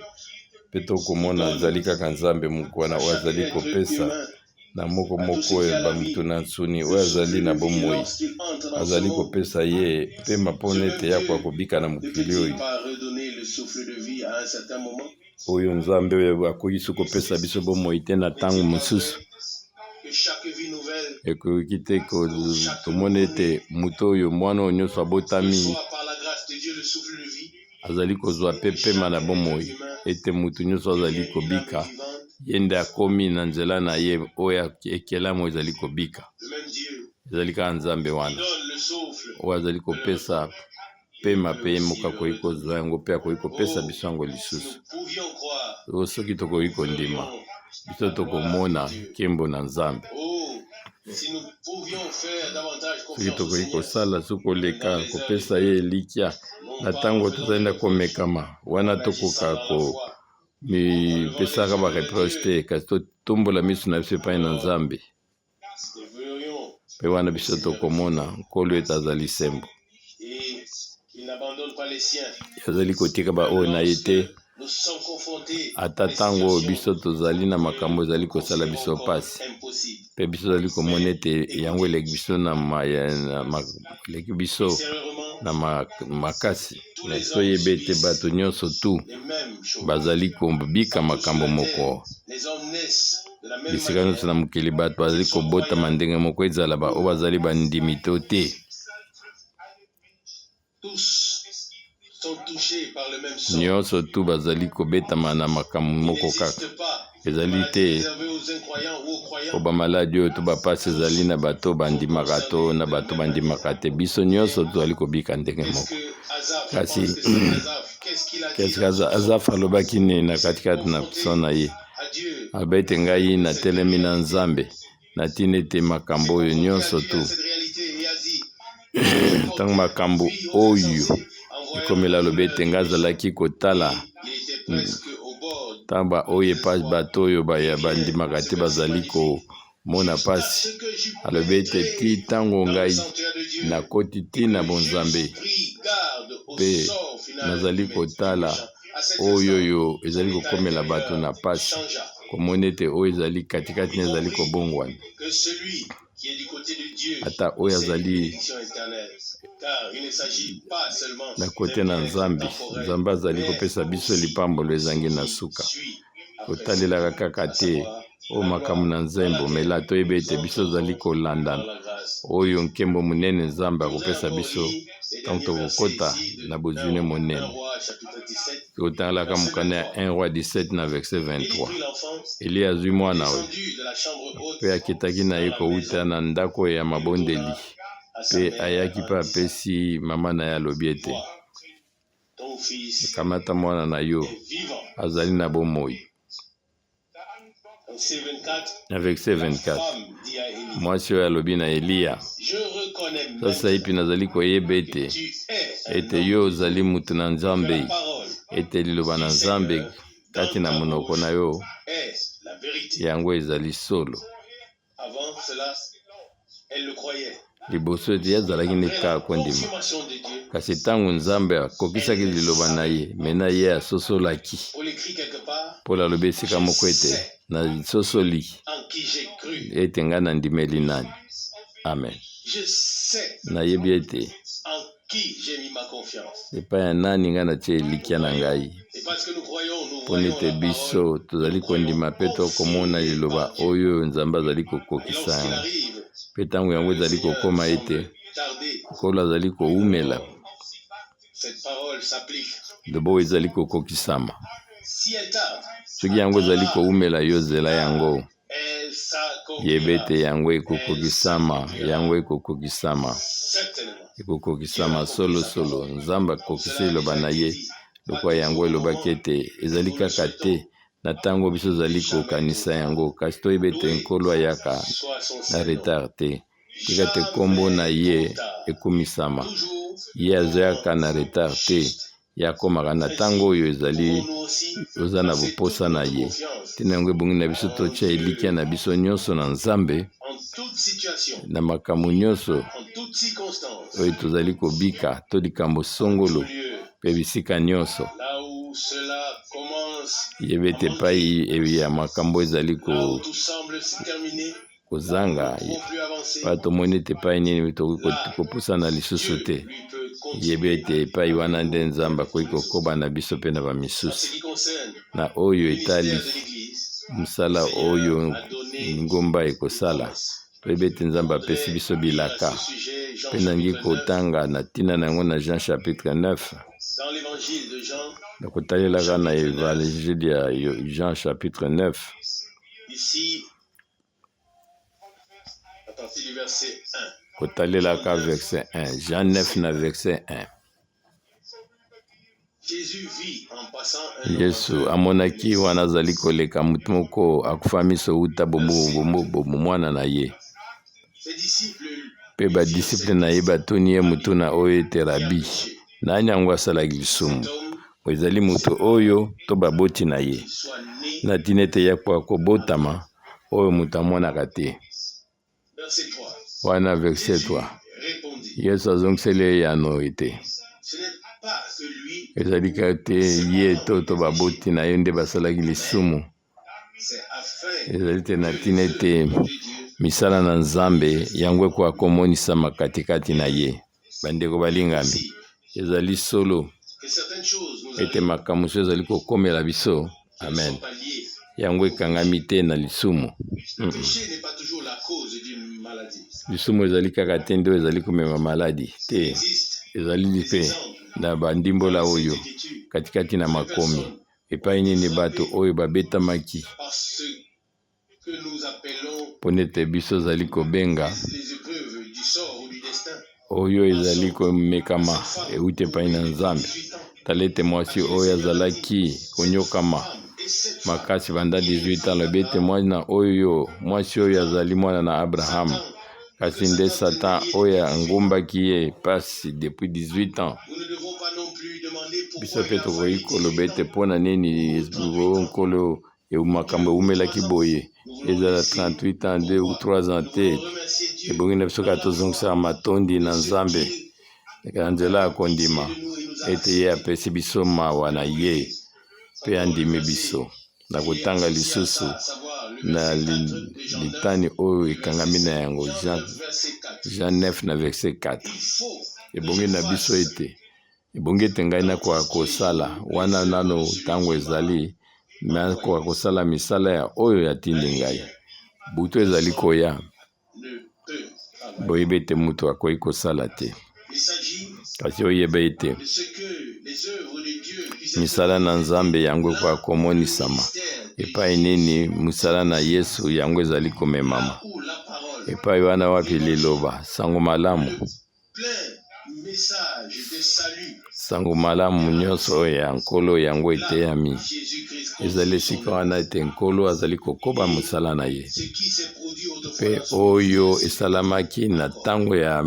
mpe qui tokomona donne ezali kaka Nzambe moko wana à oyo chaque azali être kopesa humain, na moko à tout moko ce qui oyo a la vie, bamutu na nsuni le oyo azali souffle na de vie bomoi lorsqu'il entre dans ce azali monde, kopesa ye pema ce mpona même ete akoka Dieu kobika na ne mokili peut-il oyo. pas redonner le souffle de vie à un certain moment? Oyo Nzambe oyo akoki so kopesa biso bomoi te na ntango N'est-il pas mosusu. vrai que chaque vie nouvelle Ekoki te pour chaque tomoni nouveau-né ete moto oyo mwana oyo nyonso abotami reçoit par la grâce de Dieu le souffle de vie azali kozwa mpe et pema na chaque être bomoi humain ete moto nyonso azali devient une âme kobika vivante? ye nde akomi na nzela na ye oyo ekelamu ezali kobika. Le même Dieu Ezali kaka Nzambe qui wana donne le souffle oyo azali de notre kopesa vie, il pema peut mpe ye aussi moko le akoki redonner. kozwa yango mpe akoki kopesa Oh, biso yango si lisusu. nous pouvions croire, Oyo soki tokoki nous kondima verrions biso la gloire de tokomona Dieu. nkembo na Nzambe. Oh, si nous pouvions faire davantage Soki confiance au tokoki Seigneur, kosala soki même dans koleka les heures kopesa ye d'épreuve, elikya non na pas en ntango faisant tozali des na reproches, komekama wana en agissant tokoka dans la foi, en levant les komipesaka yeux vers bareproche Dieu, te kasi totombola miso na biso epai na alors Nzambe nous verrions mpe wana que le biso Seigneur est tokomona fidèle Nkolo ete azali sembo. et qu'il n'abandonne pas les siens. Azali kotika Même baoyo na ye lorsque te nous sommes confrontés à ata des ntango oyo situations biso tozali na makambo que ezali nous kosala considérons biso comme mpasi impossibles. mpe biso tozali komona Mais ete yango écoutez, eleki biso na, ma, ya- na ma, eleki biso extérieurement, na makasi tous na les hommes toyeba ete subissent bato nyonso tu les mêmes choses. bazali kobika Partout sur makambo la terre, moko. les hommes naissent de la même Bisika nyonso manière, na mokili bato bazali qu'ils soient kobotama croyants ndenge moko ezala ou baoyo non. bazali bandimi to te. Tous sont touchés par le même sort. Nyonso tu bazali kobetama na makambo Il moko kaka. n'existe pas de Ezali maladie te réservée aux incroyants ou aux po croyants. bamaladi oyo to bapasi ezali Tous na bato sont bandimaka to concernés na de la bato même bandimaka manière. te biso nyonso Mais tozali kobika ndenge qu'est-ce moko. que Azaph Kasi pense que c'est Azaph? Qu'est-ce qu'il a dit kasi dans son psaume? Azaf alobaki nini na Il s'est katikati na confronté psaume na ye? à Dieu, Alobi ete ngai à cette natelemi na réalité. Nzambe na ntina ete Il s'est makambo oyo confronté à nyonso Dieu, tu à cette réalité, et a dit, je ntango portais makambo vie aux oyo insensés en voyant ekomela la alobi douleur ete du ngai méchant. azalaki kotala Et il était presque au bord ntango du baoyo epa désespoir. bato oyo Il baya vient bandimaka ce te verset bazali magnifique. komona Jusqu'à mpasi ce que j'eus alobi ete ti pénétré ntango dans le ngai sanctuaire de Dieu nakoti et ti na que j'eusse bonzambe pris garde au mpe sort final nazali du kotala méchant. À cet oyo instant, oyo son ezali état kokomela bato intérieur na mpasi changea. komona ete oyo ezali katikati Il na ezali comprit kobongwana que celui qui est du côté de Dieu, ata oyo c'est une azali bénédiction éternelle. Car il ne s'agit pas seulement na kote d'un na bien-être Nzambe temporel, Nzambe azali mais kopesa biso aussi lipambolo de ezangi ce na qui suka suit après cette kotalelaka vie, kaka à te savoir oyo la makambo gloire na dans nzembo laquelle mela toyeba nous ete biso tozali entrerons kolanda par la grâce de oyo Dieu. nkembo monene Nzambe Je voudrais akopesa encore biso lire les ntango derniers versets tokokota ici de na 1 bozwi monene. Roi chapitre 17, Tokotalaka verset mokanda ya 23. 1 Roi 17 na verset Élie 23. prit l'enfant, Eli azwi mwana oyo descendu de la chambre mpe haute akitaki na dans ye la kowuta maison na ndako ya et mabondeli le donna à sa mpe mère ayaki en mpe disant, apesi mama na ye alobi ete Vois, ton fils kamata mwana na yo est vivant. azali na bomoi. Verset 24, Na verset la 24 femme dit à Élie, mwasi oyo alobi na Eliya je reconnais sasa epi maintenant nazali koyeba que ete tu es un ete homme yo de ozali Dieu, moto na que Nzambe la parole ete liloba na du Nzambe Seigneur Kati na monoko na yo, yango ezali solo. Liboso ete ye azalaki nde kaka kondima, kasi ntango Nzambe akokisaki liloba na ye, mena ye asosolaki. Polo alobi esika moko ete, Nasosoli ete ngai nandimeli nani. Amen. Nayebi ete epai ya nani ngai natie elikya na ngai, mpo ete biso tozali kondima mpe tokomona liloba oyo Nzambe azali kokokisa yango. Mpe ntango yango ezali kokoma ete Nkolo azali koumela, loba oyo ezali kokokisama. Soki yango ezali koumela, yo zela yango. Yeba ete yango ekokokisama, yango ekokokisama, ekokokisama solosolo. Nzambe akokisi liloba na ye, lokola yango elobaki ete ezali kaka te na ntango biso tozali kokanisa yango, kasi toyeba ete Nkolo ayaka na retard te. Tika te nkombo na ye ekumisama. Ye azoyaka na retard te. Ye akomaka na ntango oyo ezali oza na boposa na ye. Ntina yango ebongi na biso totya elikya na biso nyonso na Nzambe na makambo nyonso oyo tozali kobika to likambo songolo mpe bisika nyonso. Yeba ete epai ya makambo ezali ko kozanga epai tomoni ete epai nini tokoki kopusana lisusu te, yebi ete epai wana nde Nzambe akoki kokoba na biso mpe na bamisusu. Na oyo etali mosala oyo lingomba ekosala, toyebi ete Nzambe apesi biso bilaka, mpe nangi kotanga na ntina na yango na Jean chapitre 9. Na kotalelaka na Evanzile ya Jean chapitre 9, Kotalelaka verset 1, Jean 9 na verset 1. Yesu amonaki wana azali koleka moto moko akufa miso uta bomwana na ye. Mpe badisiple na ye batuni ye motuna oyo ete, Rabi, nani yango asalaki lisumu? Ezali moto oyo to baboti na ye? Na ntina ete ye akoka kobotama oyo moto amonaka te. Wana verset 3. Yesu azongiseli ye eyano ete, Ezali kaka te ye to baboti na ye nde basalaki lisumu. Ezali te na ntina ete misala na Nzambe yango ekoka komonisama katikati na ye. Bandeko balingami, ezali solo ete makambo mosusu ezali kokomela biso. Amen. Yango ekangami te na lisumu. Lisumu ezali kaka te nde ezali komema maladi te. Ezali mpe na bandimbola oyo katikati na makomi epai nini bato oyo babetamaki mpo nete biso ozali kobenga oyo ezali komekama euti epai na Nzambe. Tala ete mwasi oyo azalaki konyokama makasi banda 18 ans, alobi ete mwana oyo, mwasi oyo azali mwana na Abraham, kasi nde Satan oyo angumbaki ye pasi depuis 18 ans. Biso mpe tokoki koloba ete mpo na nini Nkolo makambo ewumelaki boye, ezala 38 ans, 2 ou 3 ans te. Ebongi na biso kaka tozongisaka matondi na Nzambe na nzela ya kondima ete ye apesi biso mawa na ye mpe andimi biso. Na kotanga lisusu na litani oyo ekangami na yango Jean, Jean 9 na verset 4, ebongi na biso ete Ebongi ete ngai nakoka kosala wana nano ntango ezali, nakoka kosala misala ya oyo atindi ngai. Butu ezali koya, boyebi ete moto akoki kosala te. Kasi oyeba ete misala na Nzambe yango ekoka komonisama epai nini mosala na Yesu yango ezali komemama, epai wana wapi liloba sango malamu Sango malamu nyonso oyo ya Nkolo yango eteyami. Ezali esika wana ete Nkolo azali kokoba mosala na ye. Mpe oyo esalamaki na ntango ya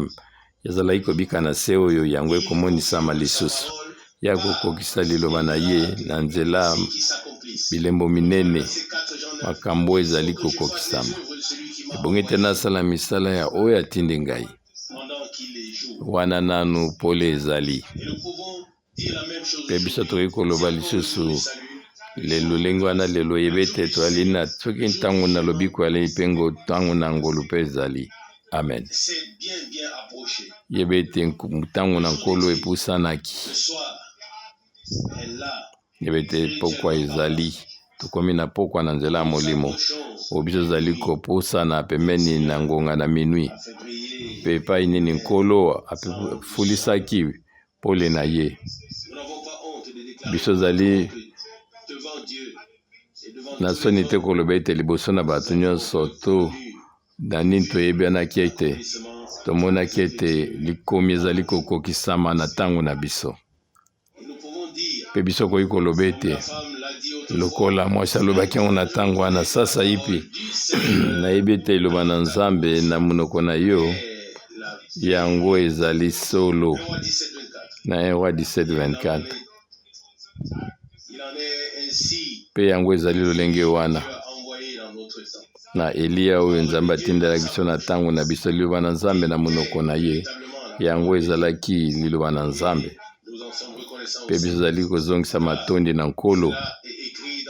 ezalaki kobika na se oyo yango ekomonisama lisusu ya kokokisa liloba na ye na nzela Bilembo minene, makambo oyo ezali kokokisama. Ebongi te nasala misala ya oyo atindi ngai wana nanu pole ezali. Mpe biso tokoki koloba lisusu lolenge wana lelo, oyebi ete tozali na soki ntango na lobiko ezali mpe ntango na ngolu mpe ezali. Amen. Yeba ete ntango na Nkolo epusanaki. Yeba ete pokwa ezali. Tokomi na pokwa na nzela ya Molimo. Oyo biso tozali kopusana pembeni na ngonga na minuit. Mpe epai nini Nkolo afulisaki pole na ye. Biso tozali na soni te koloba ete liboso na bato nyonso to na nini toyebanaki ete tomonaki ete likomi ezali kokokisama na ntango na biso. Mpe biso koki koloba ete lokola mwasi alobaki yango na ntango wana, sasaipi nayebi ete eloba na Nzambe na monoko na yo, yango ezali solo. Na 1 Roi 17 24. Mpe yango ezali lolenge wana na Eliya oyo Nzambe atindelaki biso na ntango na biso, liloba na Nzambe na monoko na ye. Yango ezalaki liloba na Nzambe. Mpe biso tozali kozongisa matondi na Nkolo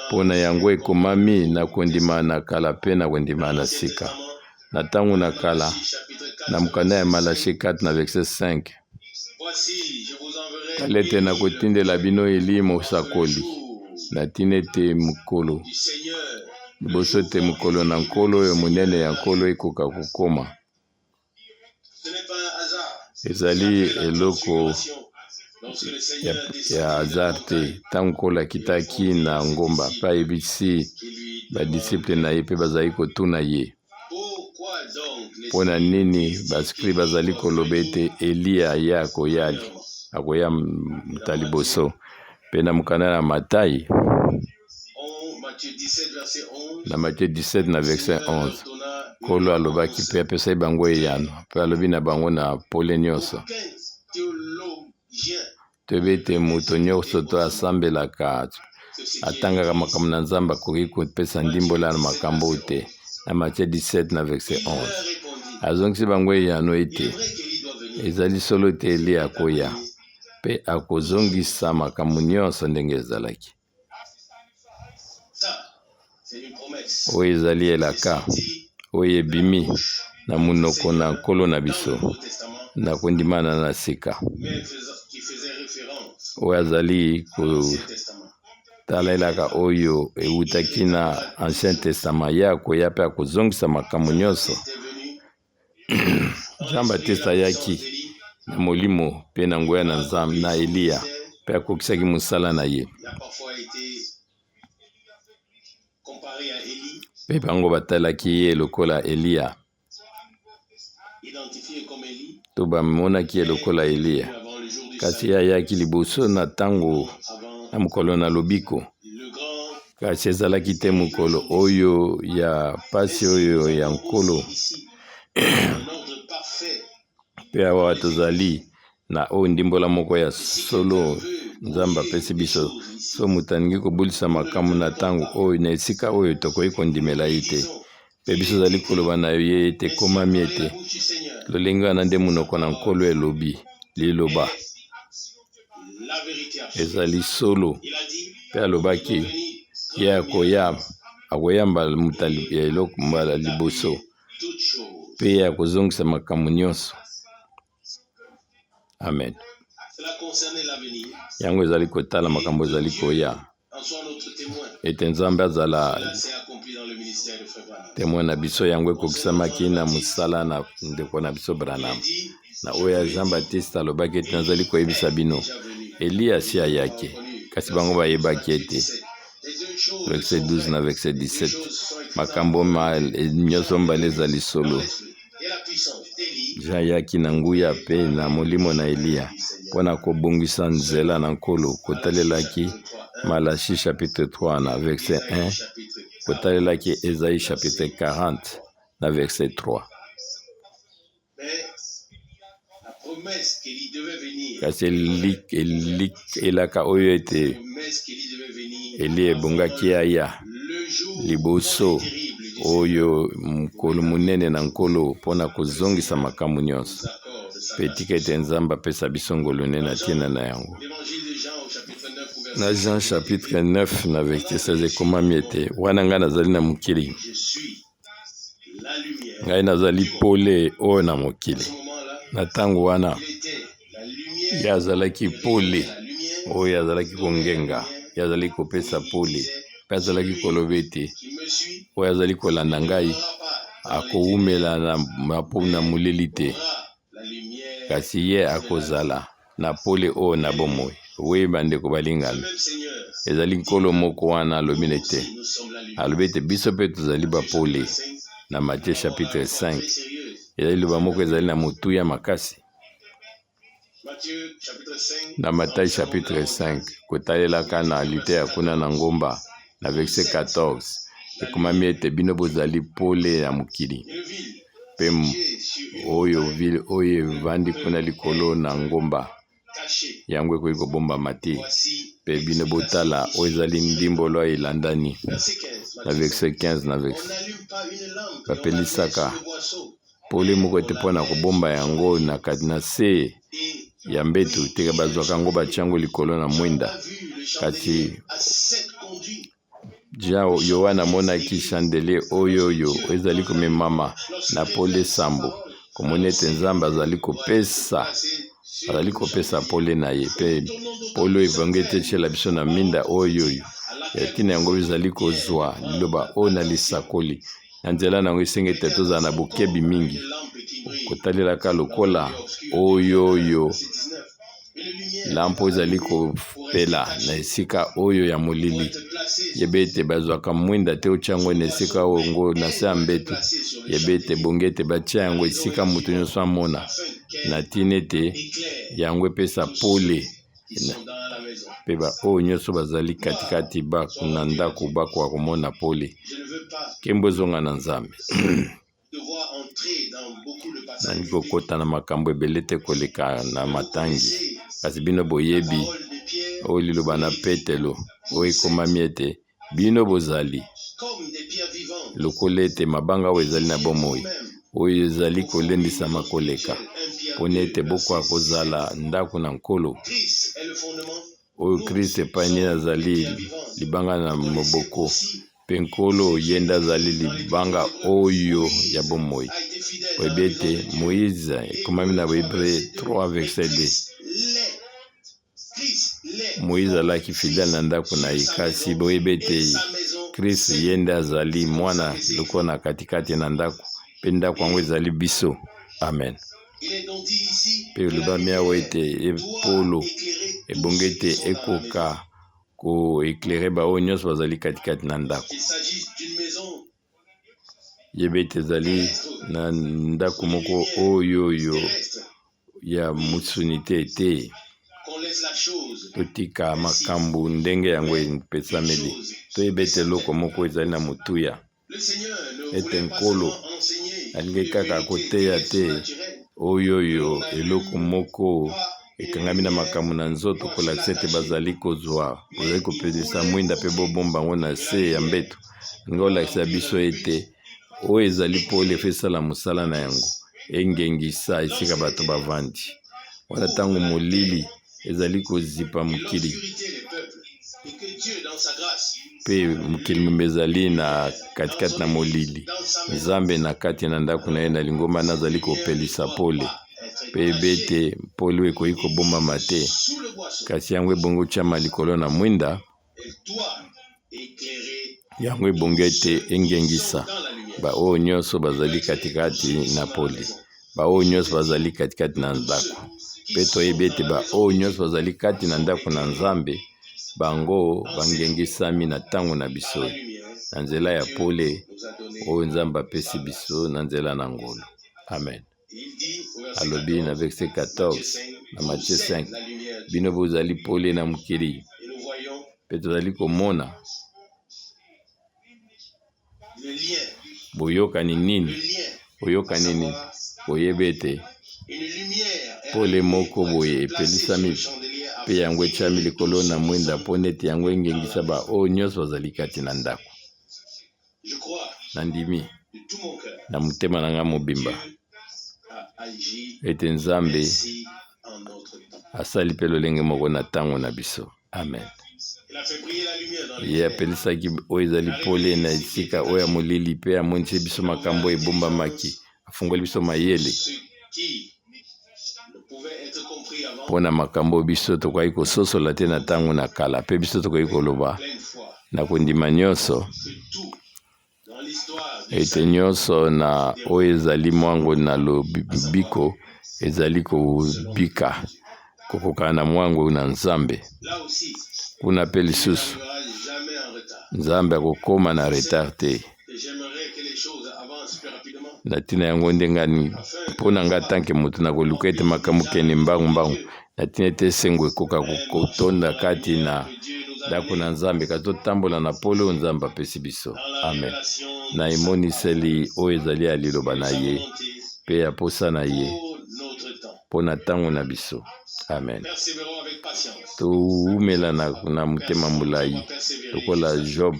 mpo na yango ekomami na kondima na kala mpe na kondima na sika. Na ntango na kala, na mokanda ya Malachi 4 na verset 5, Tala ete nakotindela bino Eli mosakoli, na ntina ete mokolo liboso ete mokolo na Nkolo oyo monene ya Nkolo ekoka kokoma. Ezali eloko ya hasard te. Ntango Nkolo akitaki na ngomba mpe ayebisi badisiple na ye mpe bazali kotuna ye mpo na nini baskribe bazali koloba ete Eliya ye akoya akoya moto ya liboso. Mpe na mokanda na Matai, na Matthieu 17 na verset 11, Nkolo alobaki mpe apesaki bango eyano mpe alobi na bango na pole nyonso, toyebi ete moto nyonso to asambelaka atangaka makambo na Nzambe akoki kopesa ndimbola na makambo oyo te. Na Matthieu 17 na verset 11, azongisi bango eyano ete ezali solo ete Eliya akoya mpe akozongisa makambo nyonso ndenge ezalaki. Oyo ezali elaka oyo ebimi na monoko na Nkolo na biso na kondimana na sika, oyo azali kotala elaka oyo ewutaki na Ancien Testament. Ye akoya mpe akozongisa makambo nyonso. Jean Baptiste ayaki na molimo mpe na nguya na Nzambe na Eliya mpe akokisaki mosala na ye. Mpe bango batalaki ye lokola Eliya to bamonaki ye lokola Eliya, kasi ye ayaki liboso na ntango na mokolo na lobiko. Kasi ezalaki te mokolo oyo ya pasi oyo ya Nkolo. Mpe awa tozali na oyo ndimbola moko ya solo Nzambe apesi biso. So moto alingi kobulisa makambo na ntango oyo na esika oyo tokoki kondimela ye te. Mpe biso tozali koloba na ye ete ekomami ete lolenge wana nde monoko na Nkolo elobi, liloba ezali solo. Mpe alobaki ye akoya akoyamba moto ya eloko mbala liboso mpe ye akozongisa makambo nyonso. Amen. Yango ezali kotala makambo ezali koya ete Nzambe azala temoin na biso. Yango ekokisamaki na mosala na ndeko na biso Branham. Na oyo ya Jean Baptiste alobaki ete nazali koyebisa bino, Eliya asi ayaki, kasi bango bayebaki ete verset 12 na verset 17 makambo nyonso mibale ezali solo. Jean ayaki na nguya mpe na molimo na Eliya mpo na kobongisa nzela na Nkolo, kotalelaki Malachi chapitre 3 na verset 1, kotalelaki Esaïe chapitre 40 na verset 3. Kasi elaka oyo ete Eliya ebongaki aya liboso oyo mokolo monene na Nkolo mpo na kozongisa makambo nyonso. Mpe tika ete Nzambe apesa biso ngolu nde na ntina na yango. Na Jean chapitre 9 na verset 16 ekomami ete wana ngai nazali na mokili, ngai nazali pole oyo na mokili. Na ntango wana ye azalaki pole oyo azalaki kongenga, ye azalaki kopesa pole mpe azalaki koloba ete oyo azali kolanda ngai akowumela na, na molili te, kasi ye akozala na pole oyo na bomoi. We bandeko balingami, ezali Nkolo moko wana alobi ete, alobi ete biso mpe tozali bapole. Na Matthieu chapitre 5, ezali liloba moko ezali na motuya makasi. Na Matthieu chapitre 5, kotalelaka na liteya kuna na ngomba, na verset 14, ekomami ete bino bozali pole ya mokili. Mpe oyo ville oyo evandi kuna likolo na ngomba, yango ekoki kobombama te. Mpe bino botala oyo ezali ndimbola elandani na verset 15 na verset bapelisaka pole moko ete mpo na kobomba yango na kati na se ya mbetu te, bazwaka yango batia yango likolo na mwinda. Kasi Jean Yoane amonaki chandelier oyo oyo ezali komemama na pole sambo, komoni ete Nzambe azali kopesa azali kopesa pole na ye, mpe pole oyo ebongi ete etiela biso na minda oyo oyo ya ntina yango ezali kozwa liloba oyo na lisakoli na nzela na yango esengi ete tozala na bokebi mingi kotalelaka lokola oyo oyo Lampo ezali kopela na esika oyo ya molili. Yeba ete bazwaka mwinda te otya yango na esika oyo ngo na se ya mbeto. Yeba ete ebongi ete batya yango esika moto nyonso amona, na ntina ete yango epesa pole mpe baoyo nyonso bazali katikati na ndako bakoka komona pole. Nkembo ezonga na Nzambe. Nalingi kokota na makambo ebele te koleka na matangi, kasi bino boyebi oyo liloba na Petelo oyo ekomami ete bino bozali lokola ete mabanga oyo ezali na bomoi, oyo ezali kolendisama koleka, mpona ete bokoka kozala ndako na Nkolo. Oyo Kristo epai nini azali libanga na moboko, mpe Nkolo ye nde azali libanga oyo ya bomoi. Oyebi ete Moize, ekomami na Baebre 3 verset 2, Moize azalaki fidèle na ndako na ye, kasi boyebi ete Kristo ye nde azali mwana lokola na katikati na ndako, mpe ndako yango ezali biso. Amen. Mpe elobami awa ete epolo ebongi ete ekoka ko eclairer baoyo nyonso bazali katikati na ndako. Yeba ete ezali na ndako moko oyo oyo ya mosuni te te. Totika makambo ndenge yango epesameli. Toyeba ete eloko moko ezali na motuya. Ete Nkolo alingaki kaka koteya te oyo oyo eloko moko ekangami na makambo na nzoto kolakisa ete bazali kozwa bozali kopelisa mwinda mpe bobomba yango na se ya mbeto. Alingi kolakisa biso ete oyo ezali pole efo esala mosala na yango, engengisa esika bato bavandi. Wana ntango molili ezali kozipa mokili mpe mokili mobimba ezali na katikati na molili. Nzambe na kati na ndako na ye na lingomba na azali kopelisa pole mpe ebe ete pole oyo ekoki kobombama te, kasi yango ebongi otyama likolo na mwinda. Yango ebongi ete engengisa baoyo nyonso bazali katikati na pole, baoyo nyonso bazali katikati na ndako. Mpe toyebi ete baoyo nyonso bazali kati na ndako na Nzambe, bango bangengisami na ntango na biso na nzela ya pole oyo Nzambe apesi biso na nzela na ngolu. Amen. Alobi na verset 14 na Matthieu 5, bino bozali pole na mokili. Mpe tozali komona boyokani nini, boyokani nini, koyeba ete pole moko boye epelisami Mpe yango etiami likolo na mwinda mpo nete yango engengisa baoyo nyonso bazali kati na ndako. Nandimi na motema na ngai mobimba ete Nzambe asali mpe lolenge moko na ntango na biso. Amen. Ye apelisaki oyo ezali pole na esika oyo ya molili mpe amonisi biso makambo oyo ebombamaki. Afungoli biso mayele mpo na makambo biso tokoki kososola te na ntango na kala, mpe biso tokoki koloba na kondima nyonso ete nyonso na oyo ezali mwango na lobiko ezali kobika kokokana na mwango na Nzambe. Kuna mpe lisusu Nzambe akokoma na retard te. Na ntina yango nde ngani mpo na nga tanke moto nakoluka ete makambo kende mbangu mbangu, na ntina ete esengo ekoka kotonda kati na ndako na Nzambe, kasi totambola na pole oyo Nzambe apesi biso. Amen. Na emoniseli oyo ezali ya liloba na ye mpe ya posa na ye mpo na ntango na biso. Amen. Towumela na motema molai lokola Job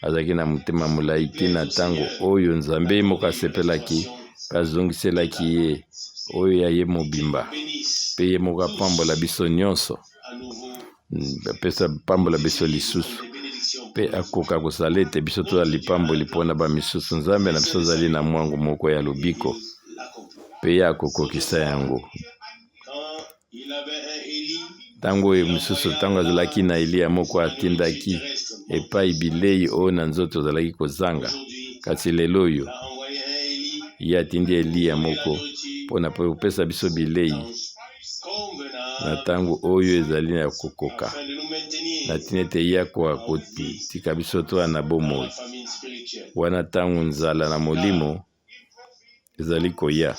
azalaki na motema molai ti na ntango oyo Nzambe ye moko asepelaki mpe azongiselaki ye oyo ya ye mobimba, mpe ye moko apambola biso nyonso, apesa pambola biso lisusu mpe akoka kosala ete biso tozala lipamboli mpo na bamisusu. Nzambe na biso azali na mwango moko ya lobiko mpe ye akokokisa yango. Ntango oyo mosusu, ntango azalaki na Eliya moko atindaki epai bilei oyo na nzoto azalaki kozanga. Kasi lelo oyo, ye atindi Eliya moko mpo na kopesa biso bilei na ntango oyo ezali ya kokoka, na ntina ete ye akoka kotika biso toya na bomoi wana ntango nzala na molimo ezali koya.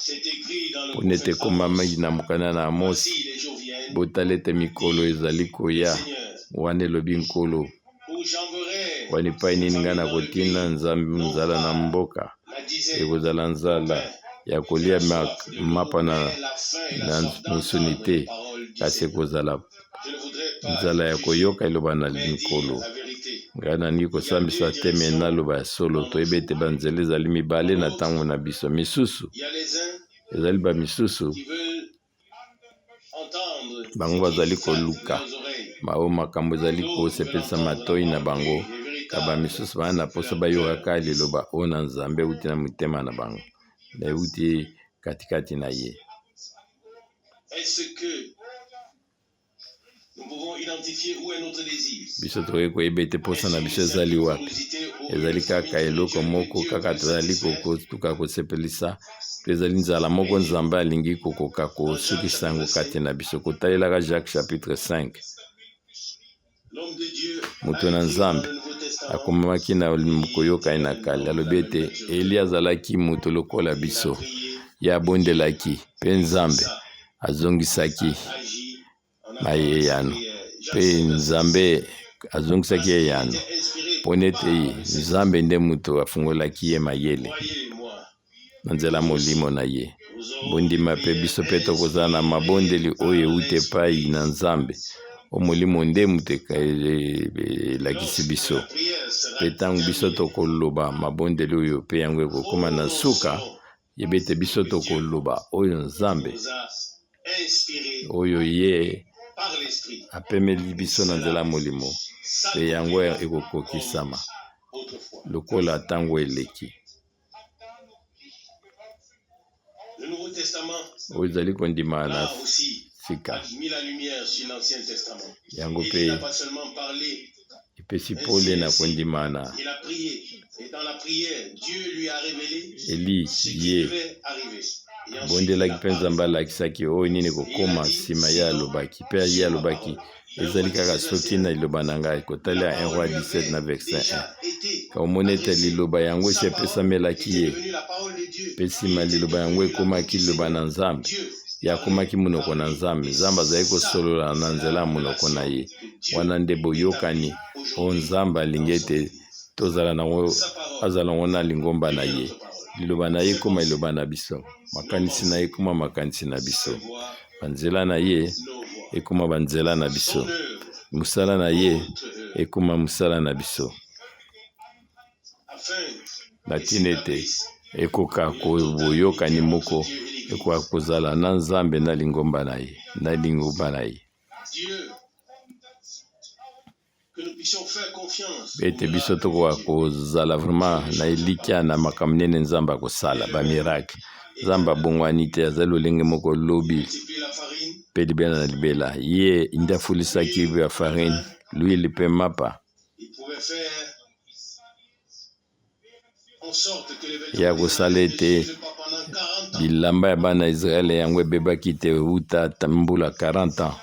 Mpo ete ekomamaki na mokanda na Amosi, Botala ete mikolo ezali koya, wana elobi Nkolo, wana epai nini ngai nakotinda Nzambe nzala na mboka, ekozala nzala ya kolia mapa na mosuni te, kasi ekozala nzala ya koyoka eloba na Nkolo. Ngai nalingi kosambisa te, me naloba ya solo. Toyebi ete banzela ezali mibale na ntango na biso. Misusu ezali bamisusu bango bazali koluka baoyo makambo ezali kosepelisa matoi na bango, ka bamisusu baa na mposa bayokaka liloba oyo na Nzambe euti na motema na bango, euti katikati na ye. Biso tokoki koyeba ete mposa na biso ezali wapi. Ezali kaka eloko moko kaka tozali kotuka kosepelisa, to ezali nzala moko Nzambe alingi kokoka kosukisa yango kati na biso. Kotalelaka Jacques chapitre 5, moto na Nzambe akomamaki na koyokani na kala, alobi ete Eli azalaki moto lokola biso, ye abondelaki mpe Nzambe azongisaki na ye eyano, mpe Nzambe azongisaki ye eyano mpo nete Nzambe nde moto afungolaki ye mayele na nzela molimo na ye. Bondima mpe biso mpe tokozala na mabondeli oyo euti epai na Nzambe. O molimo nde moto elakisi biso. Mpe ntango biso tokoloba mabondeli oyo mpe yango ekokoma na nsuka, Yeba ete biso tokoloba oyo Nzambe oyo ye apemeli biso na nzela ya Molimo, mpe yango ekokokisama lokola ntango eleki. Oyo ezali kondima na sika yango mpe epesi pole na kondimana. Eli ye abondelaki mpe Nzambe alakisaki oyo nini ekokoma nsima ye alobaki mpe ye alobaki ezali kaka soki na liloba na ngai kotalela 1 roi 17 na verset 1 ka omoni ete liloba yango esi epesamelaki ye mpe nsima liloba yango ekomaki liloba na Nzambe ye akomaki monoko na Nzambe. Nzambe azali kosolola na nzela ya monoko na ye. Wana nde boyokani oyo Nzambe alingi ete tozala nango, azala nango na lingomba na ye. Liloba na ye ekoma liloba na biso, makanisi na ye ekoma makanisi na biso, banzela na ye ekoma banzela na biso, mosala na ye ekoma mosala na biso, na ntina ete ekoka boyokani moko ekoka kozala na Nzambe na lingomba na ye, na lingomba na ye. Ete biso tokoka kozala vraiment na elikya na makambo nene Nzambe akosala, ba miracle. Nzambe abongwani te, azali lolenge moko lobi mpe libela na libela. Ye nde afulisaki ba farine, l'huile mpe mapa. Ye akosala ete bilamba ya bana ya Israele yango ebebaki te uta mbula 40 ans.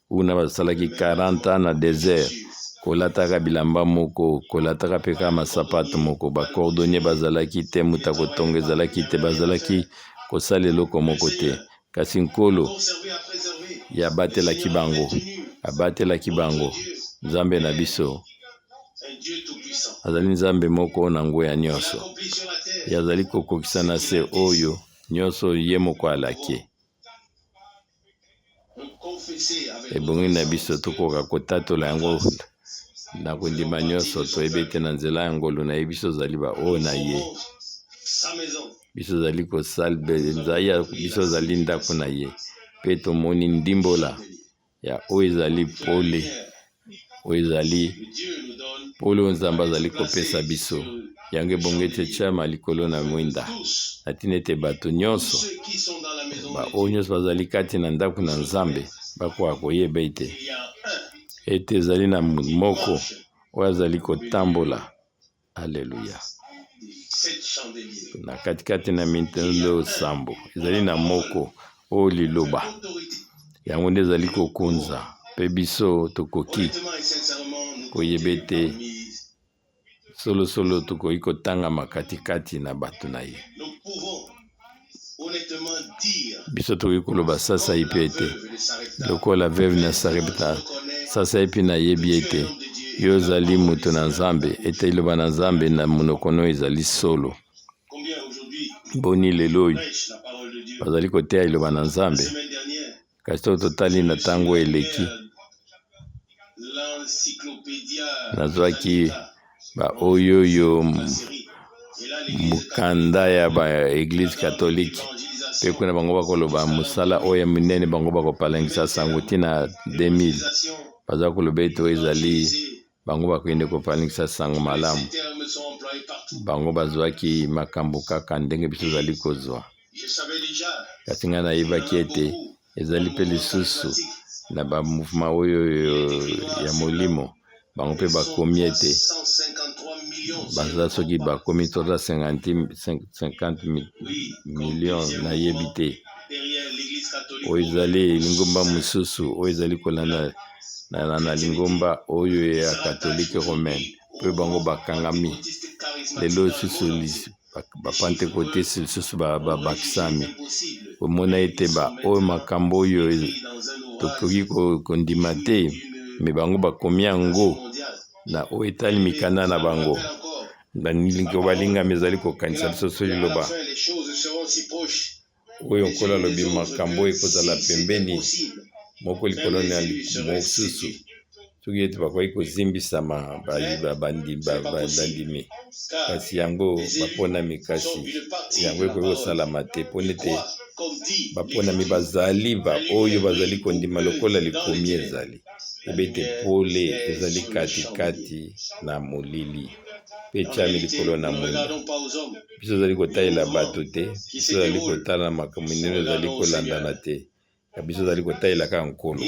Kuna basalaki 40 ans na desert, kolataka bilamba moko, kolataka mpe kaka masapato moko. Ba cordonnier bazalaki te, moto ya kotonga ezalaki te, bazalaki kosala eloko moko te. Kasi Nkolo ye abatelaki bango, abatelaki bango. Nzambe na biso azali Nzambe moko na nguya nyonso. Ye azali kokokisa na se oyo nyonso ye moko alaki. Ebongi na biso tokoka kotatola yango na kondima nyonso. Toyebi ete na nzela ya ngolu na ye biso ozali baoyo na ye. Biso ozali kosalbeza biso ozali ndako na ye. Mpe tomoni ndimbola ya oyo ezali pole, oyo ezali pole oyo Nzambe azali kopesa biso. Yango ebongi ete etyama likolo na mwinda, na ntina ete bato nyonso, baoyo nyonso bazali kati na ndako na Nzambe, bakoka koyeba ete ete ezali na moko oyo azali kotambola. Aleluya! Na katikati na mitondo sambo ezali na moko oyo liloba yango nde ezali kokonza, mpe biso tokoki koyeba ete solosolo tokoki kotangama katikati na bato na ye. Biso tokoki koloba sasaipi ete lokola veuve na Sarepta, sasaipi nayebi ete yo ozali moto na Nzambe, ete liloba na Nzambe na monoko no ezali solo. Boni lelo oyo bazali koteya liloba na Nzambe, kasi soki totali na ntango eleki, nazwaki baoyoyo mokanda ya ba eglise catholique mpe kuna bango bakoloba mosala oyo ya monene bango bakopalangisa sango ntina 2000 baza koloba ete oyo ezali bango bakende kopalangisa sango malamu bango bazwaki makambo kaka ndenge biso tozali kozwa kasi ngai nayebaki ete Ezali mpe lisusu na ba mouvement oyo ya molimo bango mpe bakomi ete baza soki bakomi 350 million nayebi te oyo ezali lingomba mosusu oyo ezali kolanda na lingomba oyo ya katolike romaine mpe bango bakangami lelo lisusu bapantekotiste lisusu babakisami komona ete baoyo makambo oyo tokoki kondima te me bango bakomi yango na oyo etali mikanda na bango balingami ezali kokanisa biso so liloba Oyo Nkolo alobi, makambo oyo ekozala pembeni moko likolo na mosusu, soki ete bakoki kozimbisama bandimi, kasi yango baponami, kasi yango ekoki kosalama te, mpo nete baponami bazali baoyo bazali kondima lokola likomi ezali. Yeba ete pole ezali katikati na molili mpe etyami likolo na mwinda. Biso tozali kotalela bato te, biso tozali kotala makambo minene ezali kolandana te, ya biso tozali kotalela kaka Nkolo.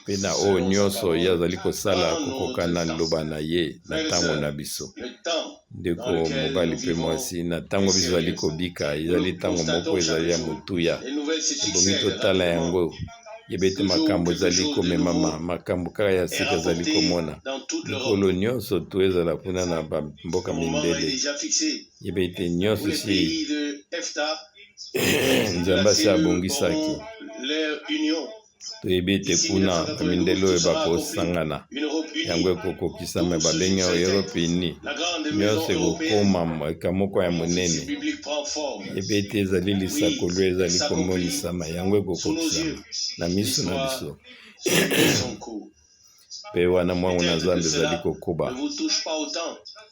Mpe na oyo nyonso ye azali kosala kokokana liloba na ye na ntango na biso. Ndeko mobali mpe mwasi, na ntango biso tozali kobika, ezali ntango moko ezali ya motuya, ebongi totala yango. Yeba ete makambo ezali komemama, makambo kaka ya sika ezali komona mikolo nyonso to ezala kuna na bamboka mindele. Yeba ete nyonso esi Nzambe asi abongisaki. Toyebi ete kuna bamindele oyo bakosangana, yango ekokokisama, babengi yango Europe Unie, nyonso ekokoma moko ya monene. Yeba ete ezali lisakoli oyo ezali komonisama, yango ekokokisama na miso na biso. Mpe wana mwango na Nzambe ezali kokoba,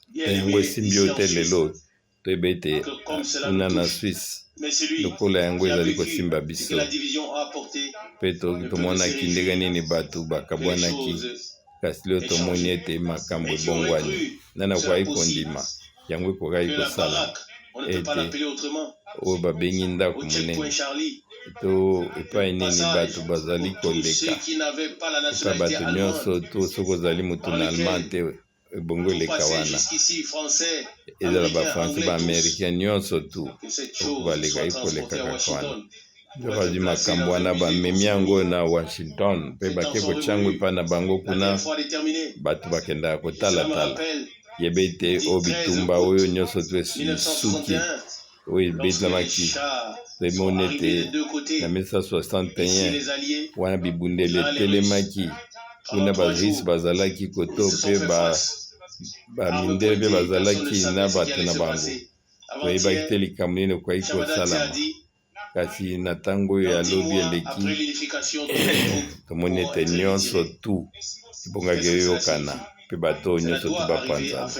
mpe yango esimbi yo te lelo, toyeba ete kuna na Suisse lokola yango ezali kosimba biso. Mpe tomonaki ndenge nini bato bakabwanaki, kasi lelo tomoni ete makambo ebongwani. Nani akokaki kondima yango ekokaki kosalama ete oyo babengi ndako monene to epai nini bato bazali koleka epai bato nyonso to soki ozali moto na Allemagne te ebongo eleka wana ezala ba français ba américain nyonso tu balekaki koleka kaka wana nde bazwi makambo wana bamemi yango na Washington mpe bake kotya yango epai na bango kuna bato bakendaka kotalatala yeba ete oyo bitumba oyo nyonso tu esuki oyo ebetamaki tomoni ete na 1961 wana bibundeli etelemaki kuna ba Russe bazalaki koto mpe bamindele mpe bazalaki na bato na bango toyebaki te likambo nini ekoki kosalama kasi na ntango oyo ya lobi eleki tomoni ete nyonso tu ebongaki eyokana mpe bato oyo nyonso tu bapanzana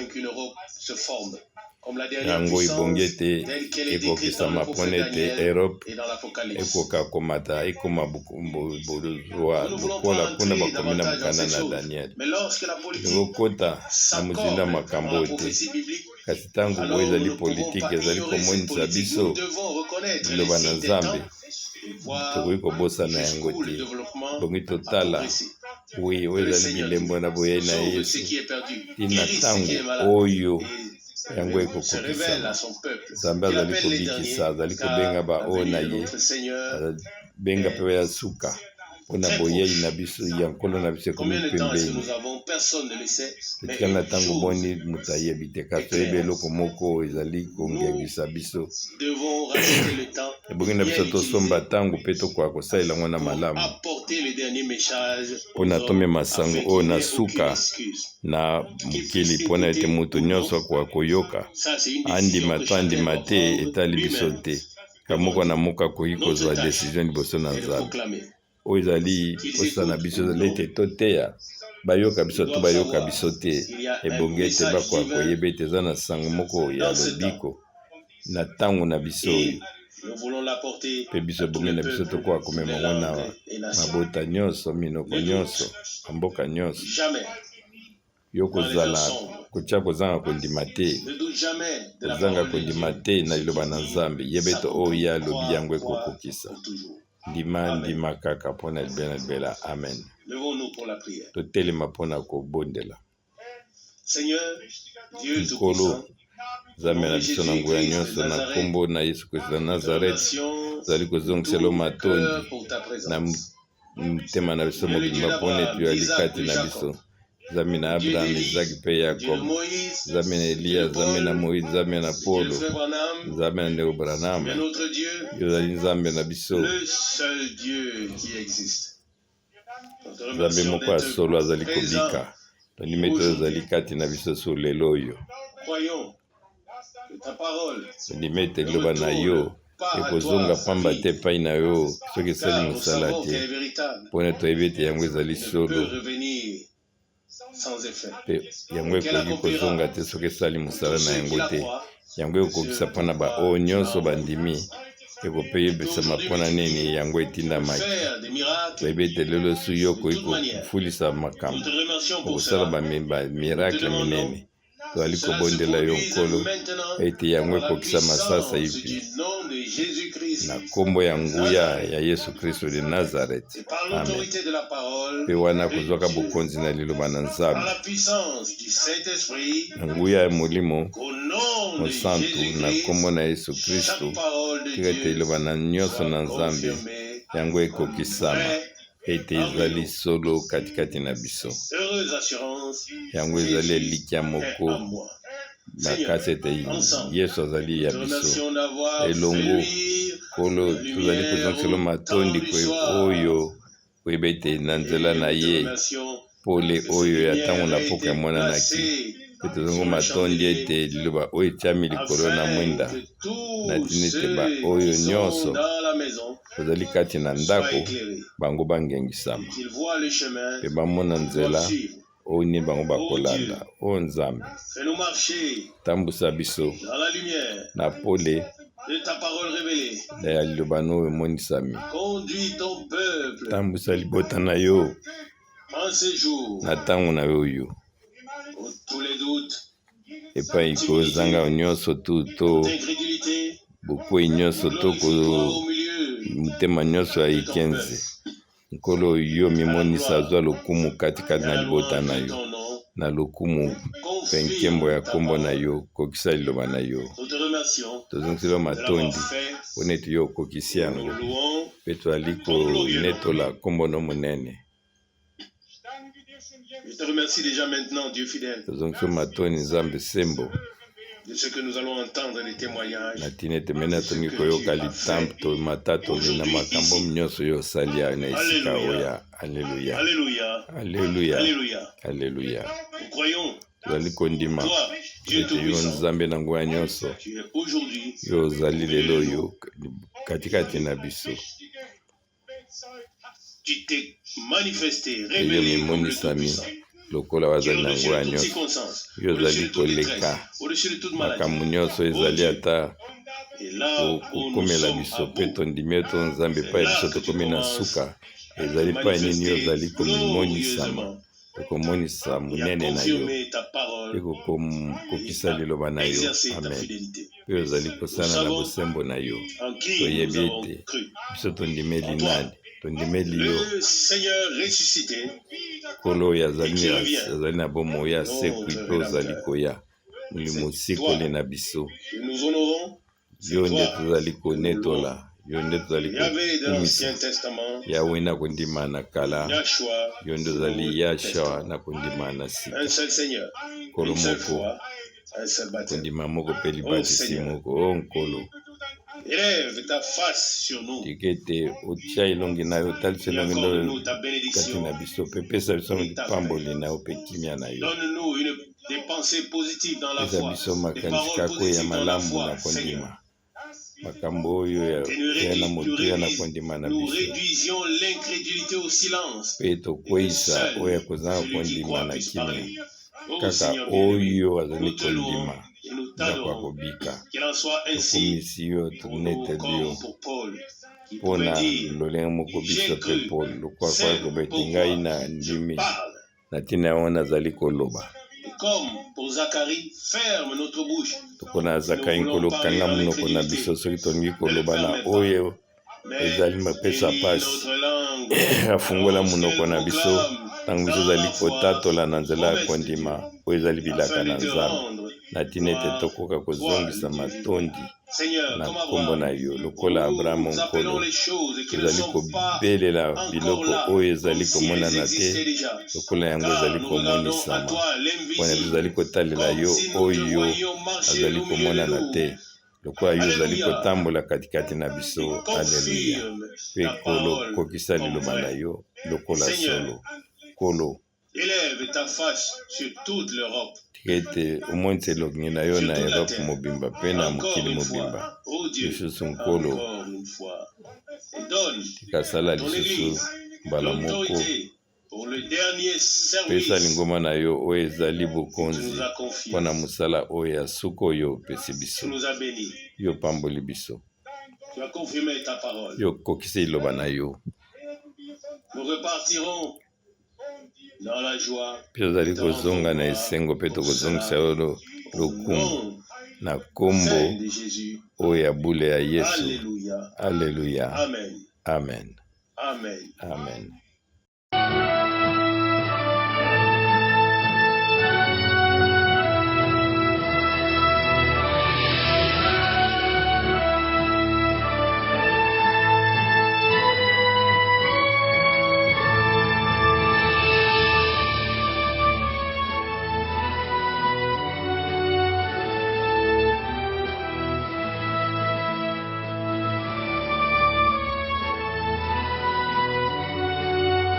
Yango ebongi ete ekokisama mpona ete Europe ekoka komata ekoma bozwa lokola kuna bakomi na mokanda na Daniel. Tokokota na mozindo ya makambo oyo te, kasi ntango boye ezali politike ezali komonisa biso liloba na Nzambe, tokoki kobosana yango te. Ebongi totala wi oyo ezali bilembo na boyei na Yesu tina ntango oyo yango ekokokisama. Nzambe azali kobikisa, azali kobenga baoyo na ye, abenga mpe ya suka mpo na boyei na biso ya Nkolo na biso ekomi pembeni. Totikali na ntango boni, moto ayebi te, kasi toyebi eloko moko ezali kongengisa biso. Ebongi na biso tosomba ntango mpe tokoka kosalela yango na malamu mpo na tomema sango oyo na suka na mokili mpo na ete moto nyonso akoka koyoka, andima to andima te, etali biso te. Ka moko na moko akoki kozwa decision liboso na Nzambe. Oyo ezali mposa na biso ezali ete toteya, bayoka biso to bayoka biso te, ebongi ete bakoka koyeba ete eza na sango moko ya lobiko na ntango na biso oyo, mpe biso ebongi na biso tokoka komema yango na mabota nyonso, minoko nyonso, bamboka nyonso. Yo kozala kotya kozanga kondima te, kozanga kondima te na liloba na Nzambe. Yeba ete oyo ye alobi yango ekokokisa. Ndima, ndima kaka mpo na libela na libela. Amen. Totelema mpo na kobondela. Nkolo, Nzambe na biso na nguya nyonso, na nkombo na Yesu Kristo ya Nazareth, tozali kozongisela yo matondi na motema na biso mobimba mpo na ete oyali kati na biso. Nzambe na Abraham, Isaac mpe Yakob, Nzambe na Eliya, Nzambe na Moïse, Nzambe na Polo, Nzambe na ndeko Branham, yo ozali Nzambe na biso. Nzambe moko ya solo azali kobika. Tondimi ete ozali kati na biso so lelo oyo. Tondimi ete liloba na yo ekozonga pamba te epai na yo soki esali mosala te, mpo na toyebi ete yango ezali solo mpe yango ekoki kozonga te soki esali mosala na yango te. Yango ekokokisa mpo na baoyo nyonso bandimi, ekopeyebisama mpo na nini yango etindamaki. Toyebi ete lelo su yo okoki kofulisa makambo, okosala bamiracle minene. Tozali kobondela yo Nkolo ete yango ekokisama sasaipi na nkombo ya nguya ya Yesu Kristo de Nazareth. Amen. Mpe wana kozwaka bokonzi na liloba na Nzambe na nguya ya Molimo Mosantu na nkombo na Yesu Kristo, tika ete liloba na nyonso na Nzambe yango ekokisama ete ezali solo katikati na biso. Yango ezali elikya moko makasi ete Yesu azali ya biso elongo. Nkolo, tozali kozongisela matondi oyo koyeba ete na nzela na ye pole oyo ya ntango na pokwa emonanaki. Mpe tozongo matondi ete liloba oyo etiami likolo na mwinda na ntina ete baoyo nyonso bazali kati na ndako bango bangengisama mpe bamona nzela oyo nini bango bakolanda. O Nzambe, tambusa biso na pole ya liloba na oyo emonisami. Tambusa libota na yo na ntango na yo oyo epai kozanga nyonso tu to bokwei nyonso to motema nyonso ya ikenze. Nkolo, yo mimonisa, zwa lokumu katikati na libota na yo, na lokumu mpe nkembo ya nkombo na yo, kokisa liloba na yo. Tozongiseli yo matondi mpo neti yo okokisi yango, mpe tozali konetola nkombo no monene. Tozongisi yo matondi, Nzambe sembo, na ntina ete mene atongi koyoka litamto matatoli na makambo nyonso yo osali awa na esika oyo. Aleluya, aleluya, aleluya. Tozali kondima ete yo Nzambe na nguya nyonso, yo ozali lelo oyo katikati na biso. Eyo mimonisami lokola bazali na nguya nyonso. Yo ozali koleka makambo nyonso ezali ata kokomela biso, mpe tondimi ete Nzambe epai biso tokomi na suka. Ezali epai nini yo ozali komimonisama, okomonisa monene na yo mpe kokokisa liloba na yo. Amen. Mpe ozali kosala na bosembo na yo. Toyebi ete biso tondimeli nani? Tondimeli yo, Nkolo oyo azali na bomoi ya sekwi mpe ozali koya, Molimo osikoli na biso. Yo nde tozali konetola, yo nde tozali kokumisa. Yawe na kondima na kala, yo nde ozali Yahshua na kondima na sika. Nkolo moko, kondima moko mpe libatisi moko. O Nkolo, tika ete otia elongi na yo, otalisa elongi na yo kati na biso, mpe pesa biso lipamboli na yo mpe kimia na yo. Pesa biso makanisi kaka oyo ya malamu na kondima, makambo oyo ya na motuya na kondima na biso, mpe tokweyisa oyo ya kozanga kondima na kimia. Kaka oyo azali kondima ndako ya kobika. Tokumisi yo, toneteli yo mpo na lolenge moko biso mpe Paul lokola akoki koba ete ngai na ndimi na ntina yango nazali koloba. Lokola Zakai, Nkolo, kanga monoko na biso soki tolingi koloba na oyo ezali mapesa mpasi. Afungola monoko na biso ntango biso ezali kotatola na nzela ya kondima oyo ezali bilaka na Nzambe, na ntina ete tokoka kozongisa matondi na nkombo na yo. Lokola Abraham, Nkolo, tozali kobelela biloko oyo ezali komonana te lokola yango ezali komonisama, mpona tozali kotalela yo oyo azali komonana te, lokola yo ozali kotambola katikati na biso. Aleluya. Mpe Nkolo, kokisa liloba na yo lokola solo. Nkolo, tika ete omonisa elongi na yo na Europe mobimba mpe na mokili mobimba. Lisusu, Nkolo, tika sala lisusu mbala moko. Pesa lingomba na yo oyo ezali bokonzi mpo na mosala oyo ya suka oyo opesi biso. Yo opamboli biso. Yo okokisi liloba na yo. Mpe tozali kozonga na esengo mpe tokozongisa yo lokumu na nkombo oyo ya bule ya Yesu. Aleluya. Amen. Amen.